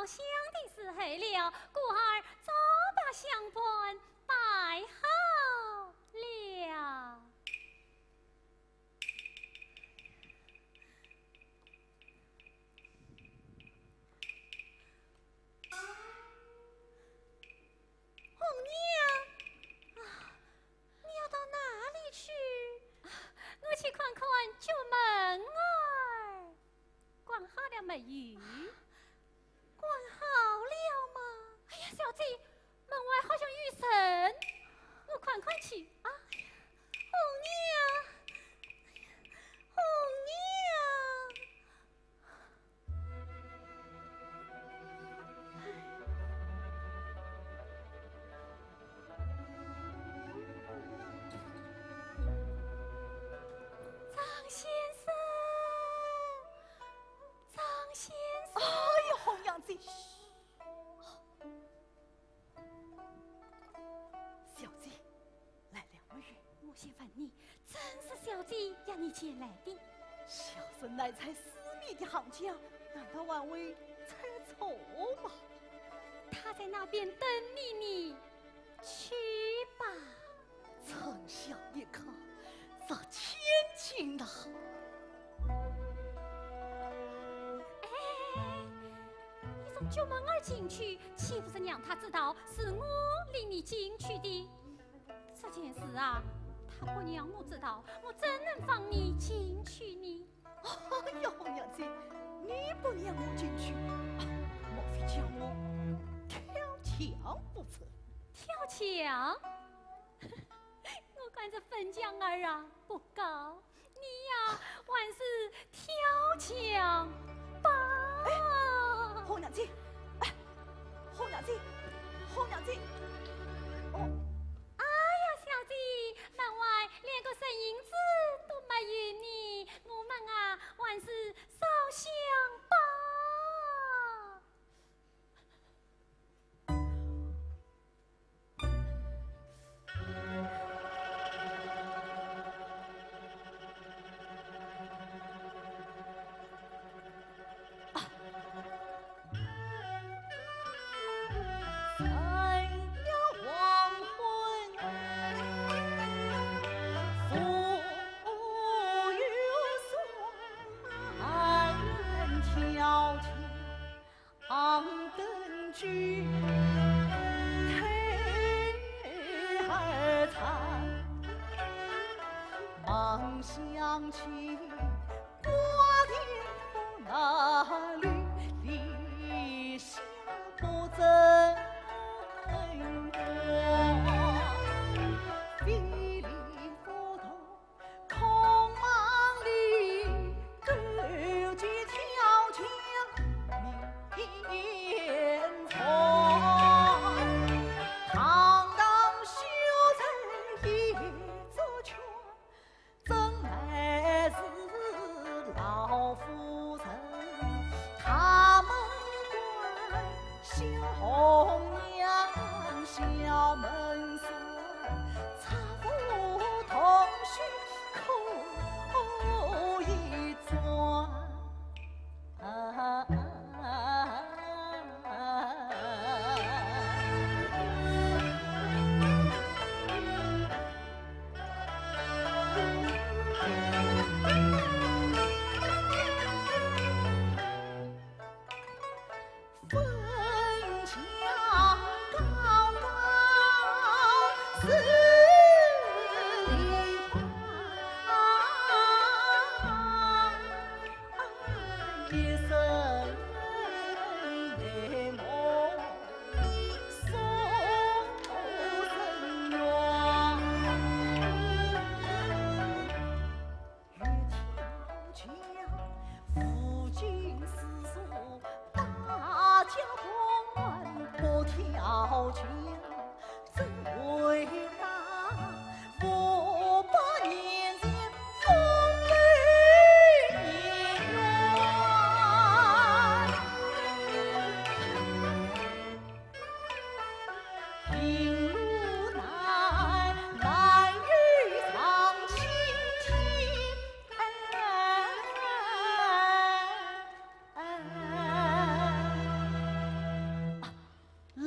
香的时候了，故而早把香盘摆好了。红娘，啊，你要到哪里去？啊，我去看看角门儿。 关好了没有？关好了吗？哎呀，小姐，门外好像有人，我看看去啊。红娘，红娘。 张先生，张先生。哎呀，红娘姐。小姐，来了没有？我先问你，真是小姐要你前来的？小生乃在寺里的行家，难道还会猜错吗？她在那边等你呢。 去吧。沉香一看，这千金呐。哎，你从角门儿进去，岂不是让她知道是我领你进去的？这件事啊，她不让我知道，我怎能放你进去呢？ 哎呀，红娘姐，你不让我进去，啊，莫非叫我跳墙不成？跳墙？我看这粉墙儿啊不高，你呀，还是跳墙吧。哎，红娘姐，哎，红娘姐，红娘姐，哦。 哎呀，小姐，门外连个人影子都没有呢，我们啊，还是烧香吧。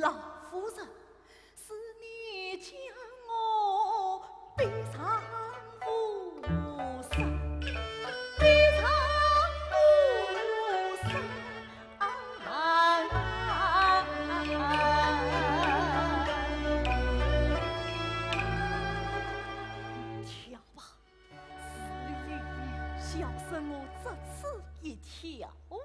老夫人，是你将我逼上无声，逼上无声。啊！跳吧，是你与小生我只此一跳了。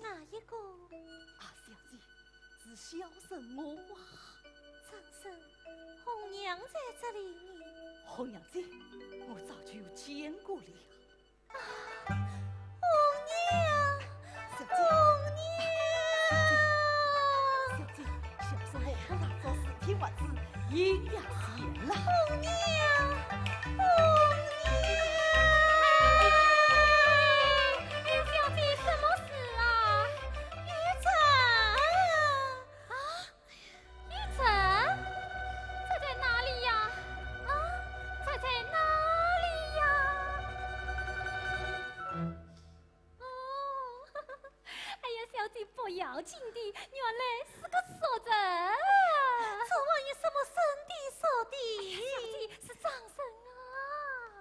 哪一个？啊，小姐，是小生我啊。张生，红娘在这里呢。红娘姐，我早就见过了呀。啊，红娘，小姐，红娘。小姐，小姐，小生我不打早是听话子，应呀。 红娘，红娘。哎，小姐，什么事啊？玉娸。啊？玉娸？这在哪里呀？啊？这在哪里呀？ 哦，哎呀，小姐，不要紧的，原来是个熟人。这还有什么生的熟的？哎呀，小姐，是张生啊。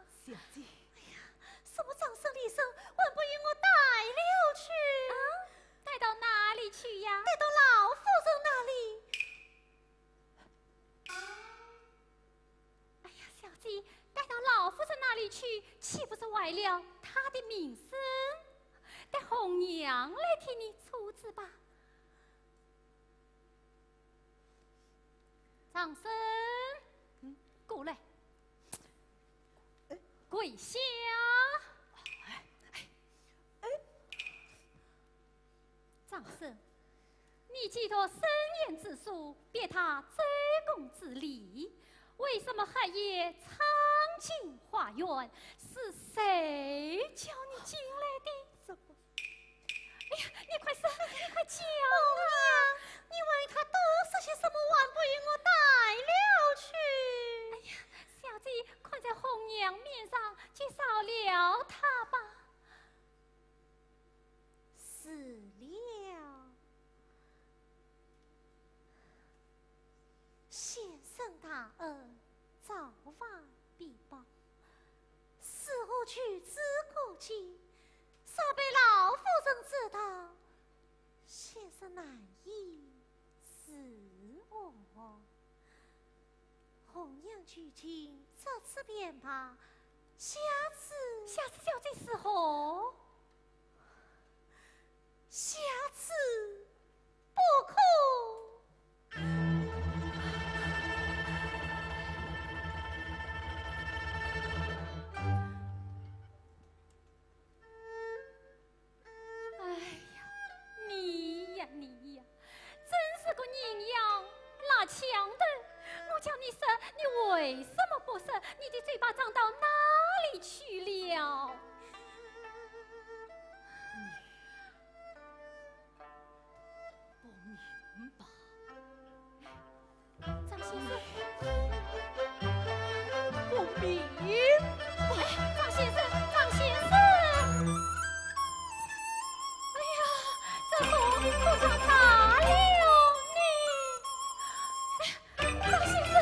小姐。哎呀，什么张生李生，还不与我带了去？啊？带到哪里去呀？带到老夫人那里。 哎呀，小姐，带到老夫人那里去，岂不是坏了她的名声？待红娘来替你处置吧。张生，嗯，过来。哎。跪下。哎，哎，哎。 张生，你既读生言之书，必达周公之礼，为什么黑夜闯进花园？是谁叫你进来的？哎呀，你快说，你快讲啊！你还与他多说些什么，还不与我带了去？哎呀，小姐，看在红娘面上，就饶了他吧。 是了。先生大恩，造化必报，是我求之过急，若被老夫人知道，先生难以自我。 红娘求情，这次便罢，下次，下次小姐如何？下次不可。 哎呀，你呀，你呀，真是个人仰马强的。我叫你说，你为什么不说？你的嘴巴张到哪里去了？你不明白。 张先生。不明白。哎，张先生，张先生。哎呀，这风可吹大了呢。哎，张先生。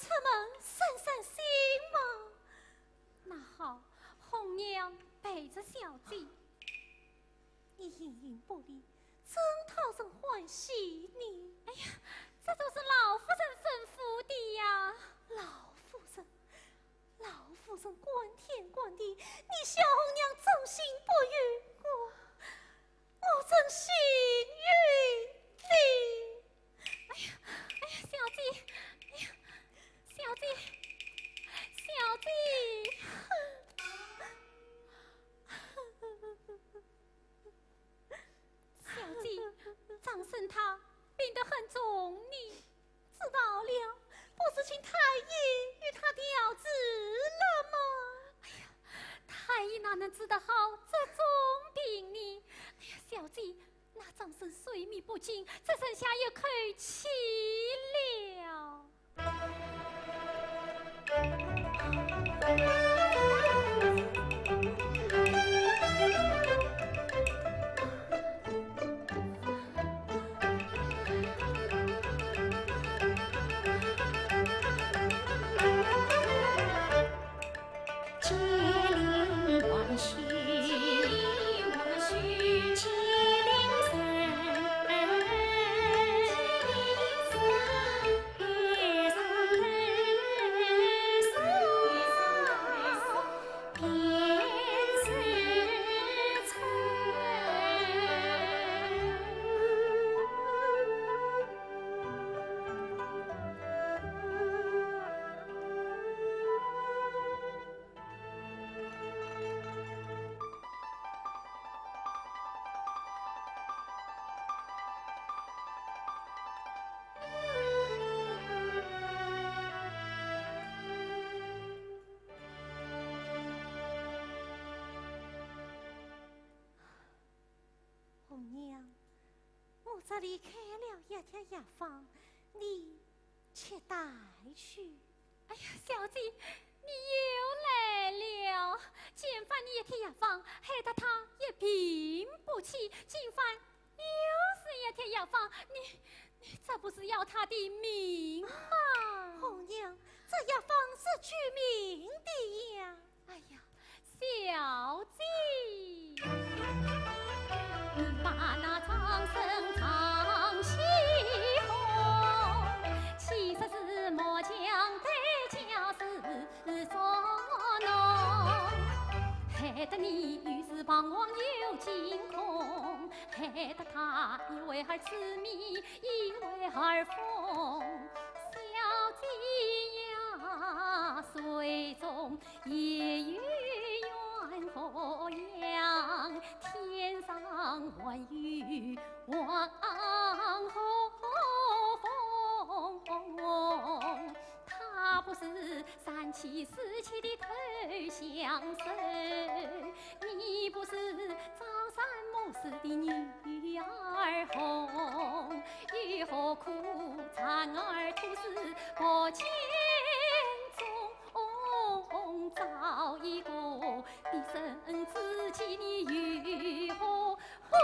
出门散散心嘛。那好，红娘陪着小姐。你形影不离，怎讨人欢喜呢？哎呀，这都是老夫人吩咐的呀。老夫人，老夫人管天管地，你小红娘忠心不于我，我怎信于你？哎呀，哎呀，小姐，哎呀，小姐，小姐。 小姐，张生他病得很重呢。知道了，不是请太医与他调治了吗？哎呀，太医哪能治得好这种病呢？哎呀，小姐，那张生睡眠不静，只剩下一口气了。 红娘，我这里开了一帖药方，你且带去。哎呀，小姐，你又来了。见饭你一帖药方，害得他一病不起，今番又是一帖药方，你，你这不是要他的命吗？红娘，这药方是救命的呀。 哎呀，小姐，你把那张生张喜红，其实是末将对家事捉弄，害得你遇事彷徨又惊恐，害得他一会儿痴迷，一会儿疯。小姐呀，水中 也有鸳鸯，天上还有王后凤。她不是三妻四妾的投降人，你不是朝三暮四的女儿红，又何苦丈二吐丝不见踪？ 找一个别人知己，你如何？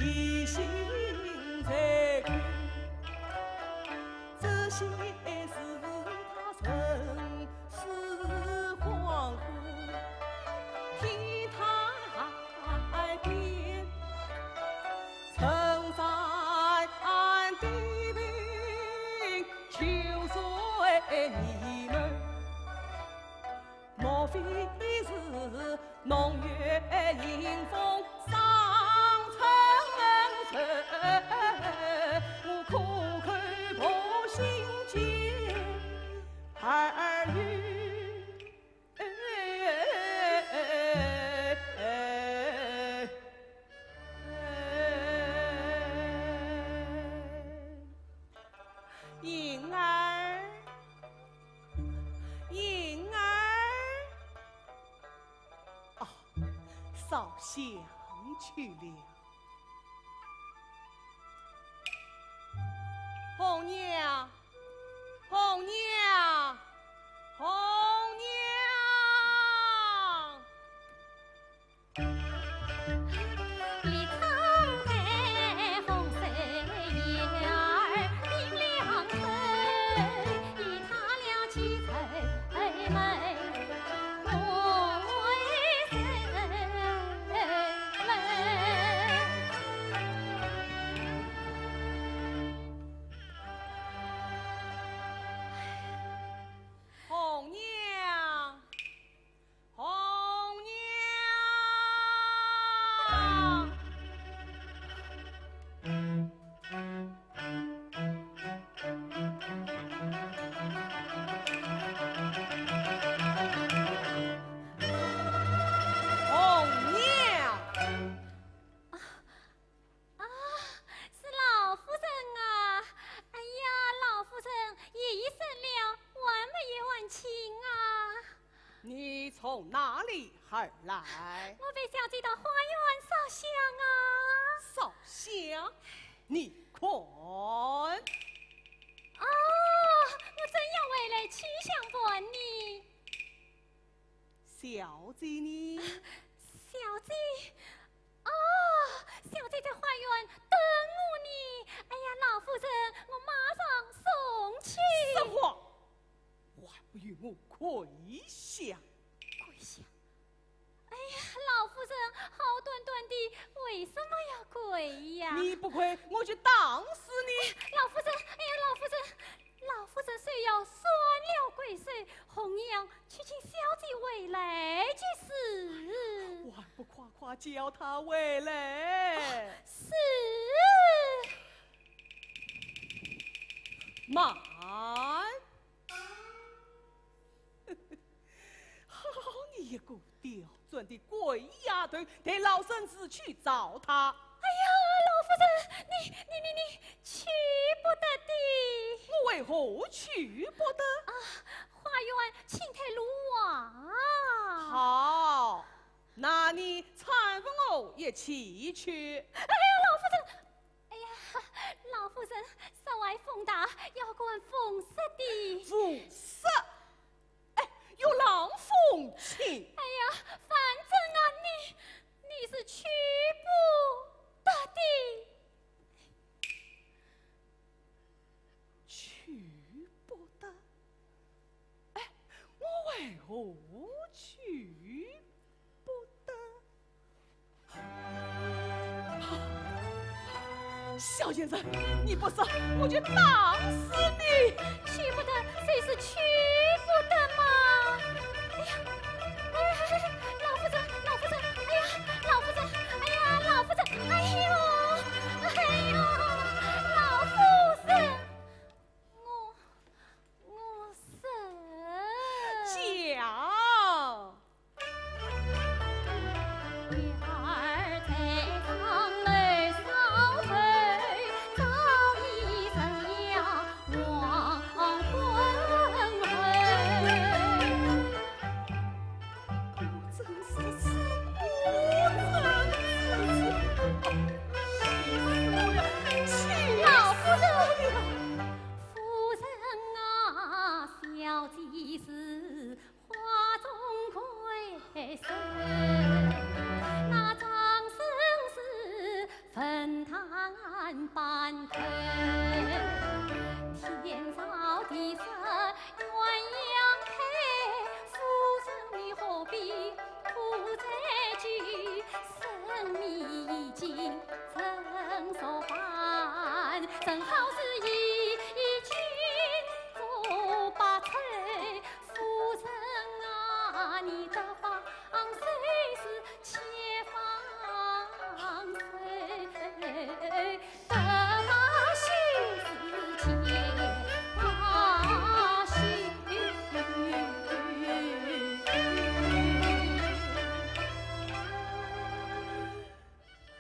一心在苦，这些事他曾是恍惚，天台边，陈山的病，就在你们。 莫非是侬月影风霜成愁？我苦口婆心间耳语。银儿， 银儿。哦，烧香去了。红娘，红娘，红娘。红娘。 红娘。红娘。 啊，是老夫人啊！哎呀，老夫人，夜已深了，还没有安寝啊。你从哪里而来？我陪小姐到花园烧香啊。烧香？你看。哦，我正要回来，去相伴你。小姐呢？小姐， 哦，小姐在花园等我呢。哎呀，老夫人，我马上送去。什么？还不与我跪下？跪下？哎呀，老夫人，好端端的，为什么要跪呀？你不跪，我就打死你。老夫人，哎呀，老夫人， 老夫人虽要断了鬼手，红娘去请小姐回来就是。还不快快叫她回来？哦，是。慢。 好你一个刁钻的鬼丫头，待老身自去找她。哎呀，老夫人，你、你、你、你去不得的。我为何去不得？啊，花园青苔路滑。好，那你搀扶我一起去。哎呀，老夫人，哎呀，老夫人，室外风大，要关风室的。风室？ 哎，有冷风吹。哎呀，反正啊，你、你是去不得的。去不得？哎，我为何去不得？ 小贱人，你不说，我就打死你！去不得，就是去不得嘛！哎呀，哎呀，老夫人，老夫人，哎呀，老夫人，哎呀，老夫人，哎呦，哎呦，老夫人，我、我是……讲。半头。天造地设鸳鸯配，夫人你何必苦再求？生米已经蒸熟饭，正好是已经做白菜。夫人啊，你得放手，是且放手。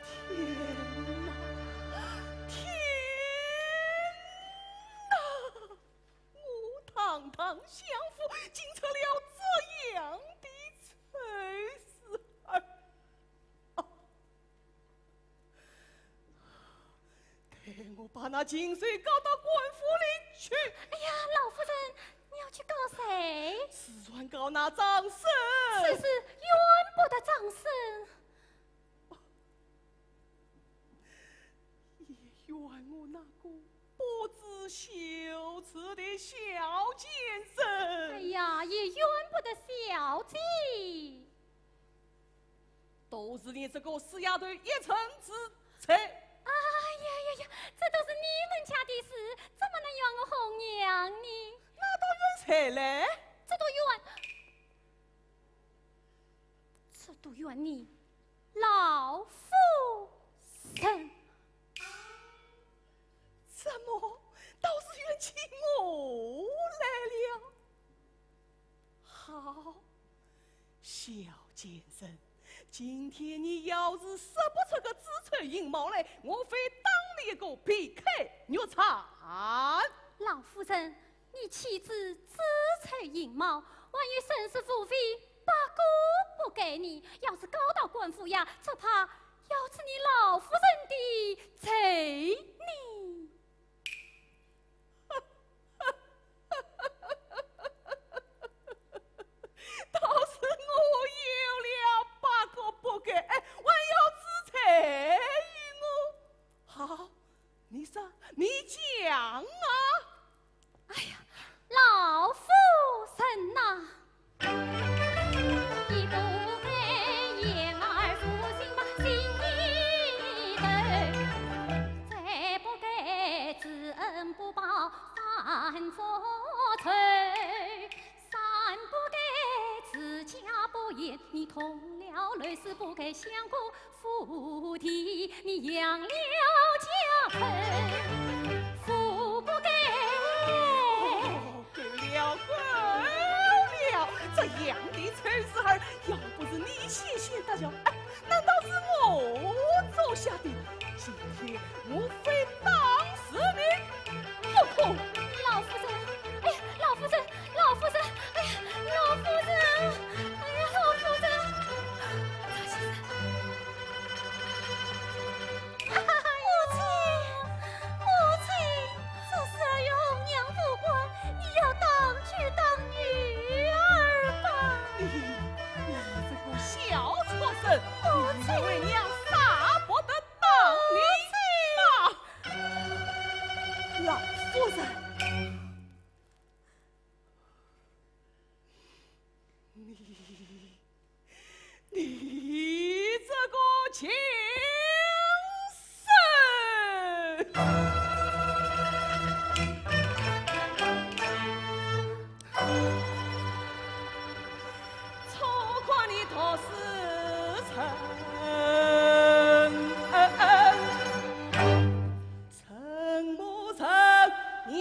天哪，天哪！我堂堂相府，竟出了这样的丑事儿。 哦，待我把那禽兽告到官府里去。哎呀，老夫人，你要去告谁？自然告那张生。此事怨不得张生。也怨我那个不知羞耻的小贱人。哎呀，也怨不得小姐。 都是你这个死丫头一成之罪。哎呀呀呀，这都是你们家的事，怎么能怨我红娘呢？那都怨谁嘞？这都怨，这都怨你老夫人。怎么，倒是怨起我来了？ 好，小贱人，今天你要是说不出个子丑寅卯来，我非打你一个皮开肉绽。老夫人，你岂知子丑寅卯，还有生死是非，八个不该呢。要是告到官府呀，只怕要治你老夫人的罪呢。 倒是我有了八个不该，哎，还要治罪于我。好，你说，你讲啊。哎呀，老夫人呐， 够了，够了，这样的丑事儿，要不是你先先搭救，哎，难道是我做下的？今天我非打死你不可！老夫人，哎呀，老夫人，老夫人，哎呀，老夫人，哎呀，老夫人，这是 母亲，母亲，这事儿与红娘无关，你要当就当女儿吧。你，你这个小畜生，母亲，你为娘舍不得打你吗？老夫人。 你，你这个禽兽！错怪你读书成。 成母成娘。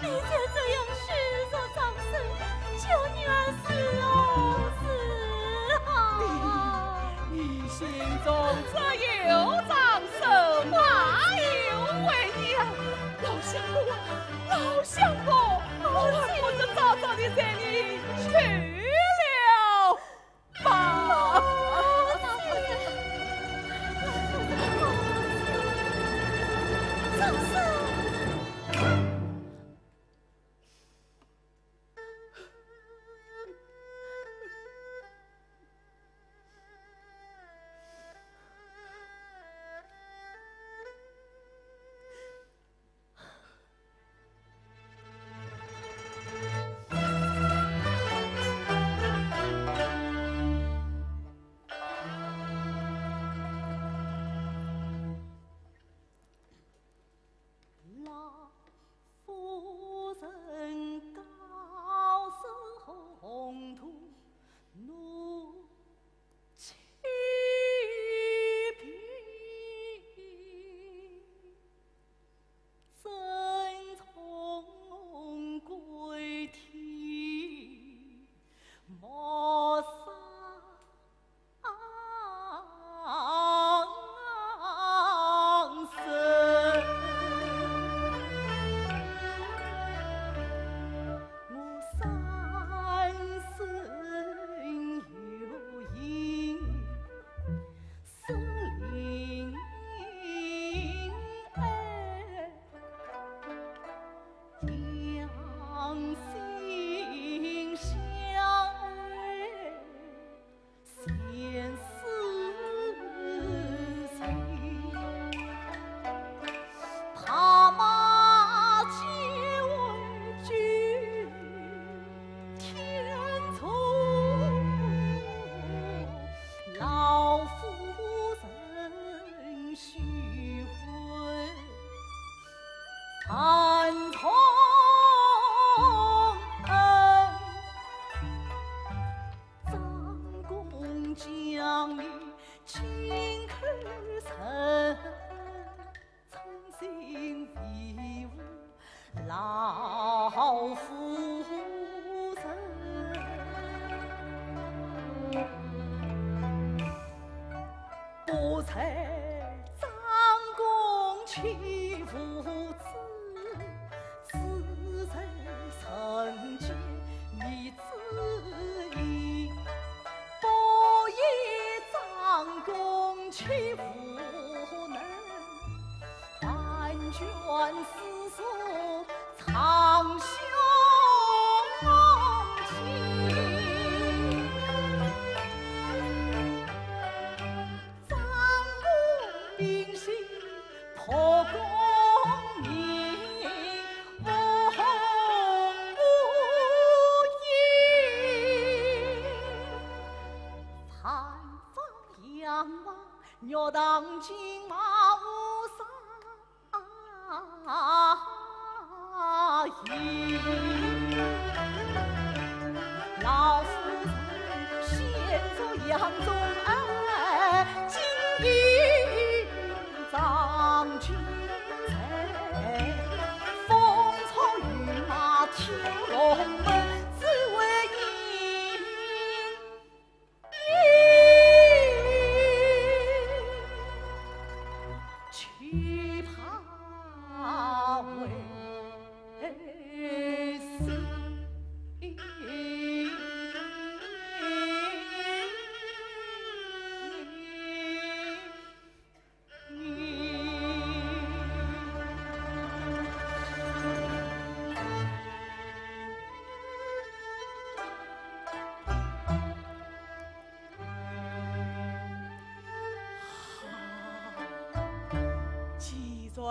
你就这样许若张生，就愿是哦，是啊。你心中只有张生，哪有为你啊？老相公啊，老相公，我恨不得早早地随你去了。 老夫人告诉洪都奴， 既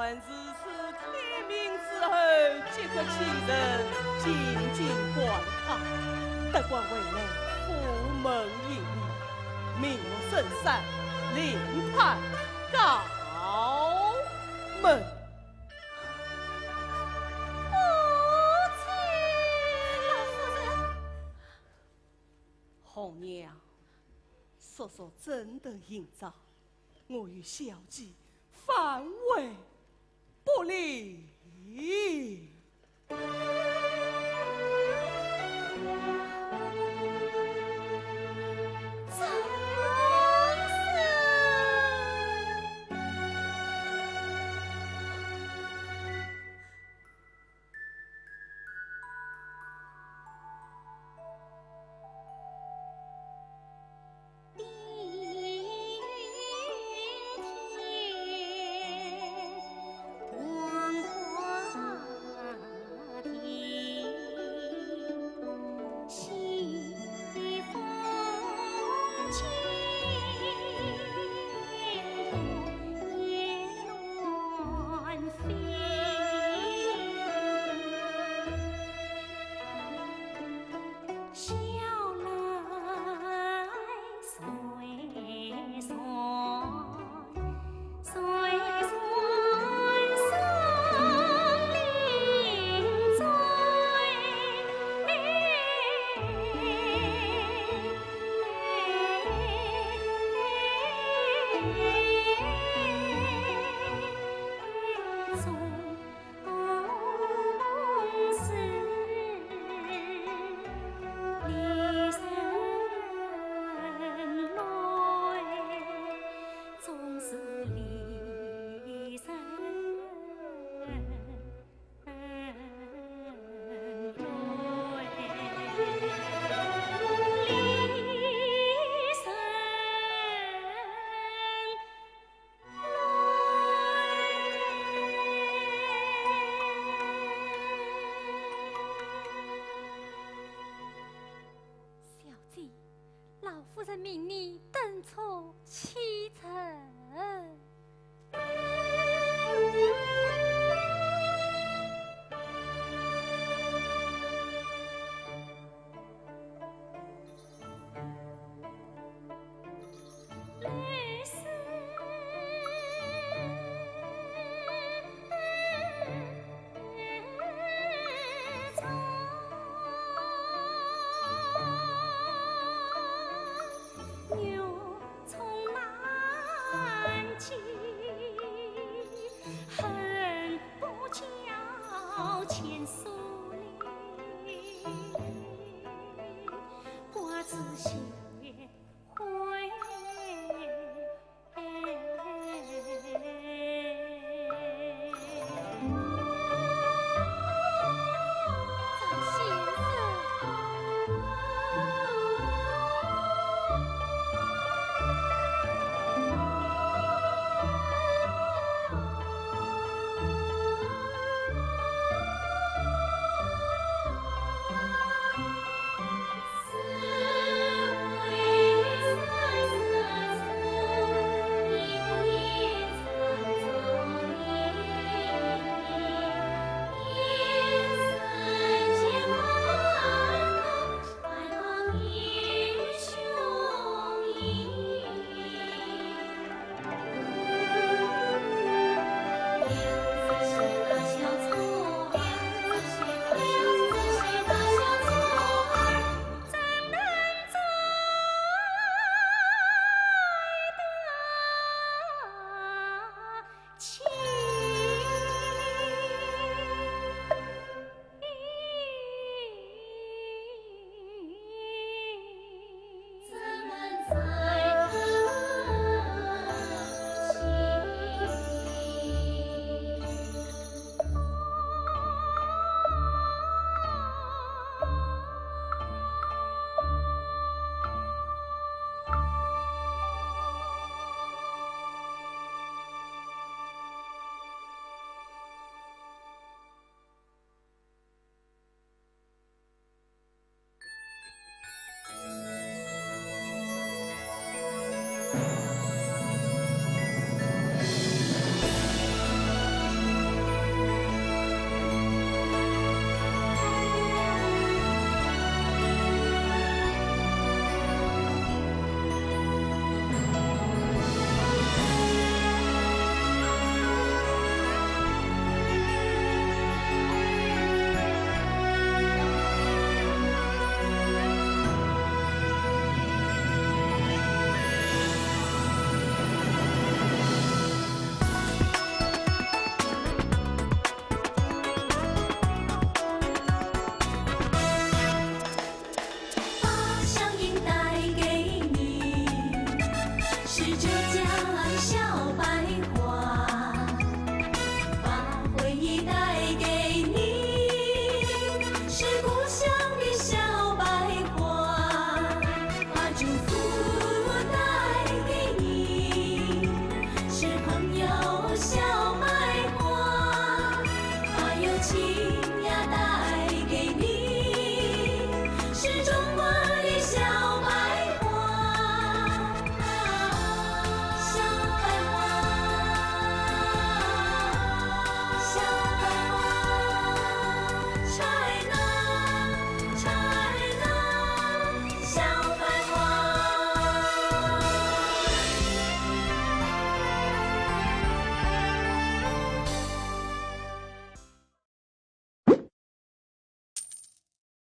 然如此，天明之后，即刻启程进京观看，得官回来，府门一礼。名落孙山，另判高门。母亲，老夫人。红娘，叔叔真的姓张，我与小姐反悔不理。 小姐，老夫人命你等车启程。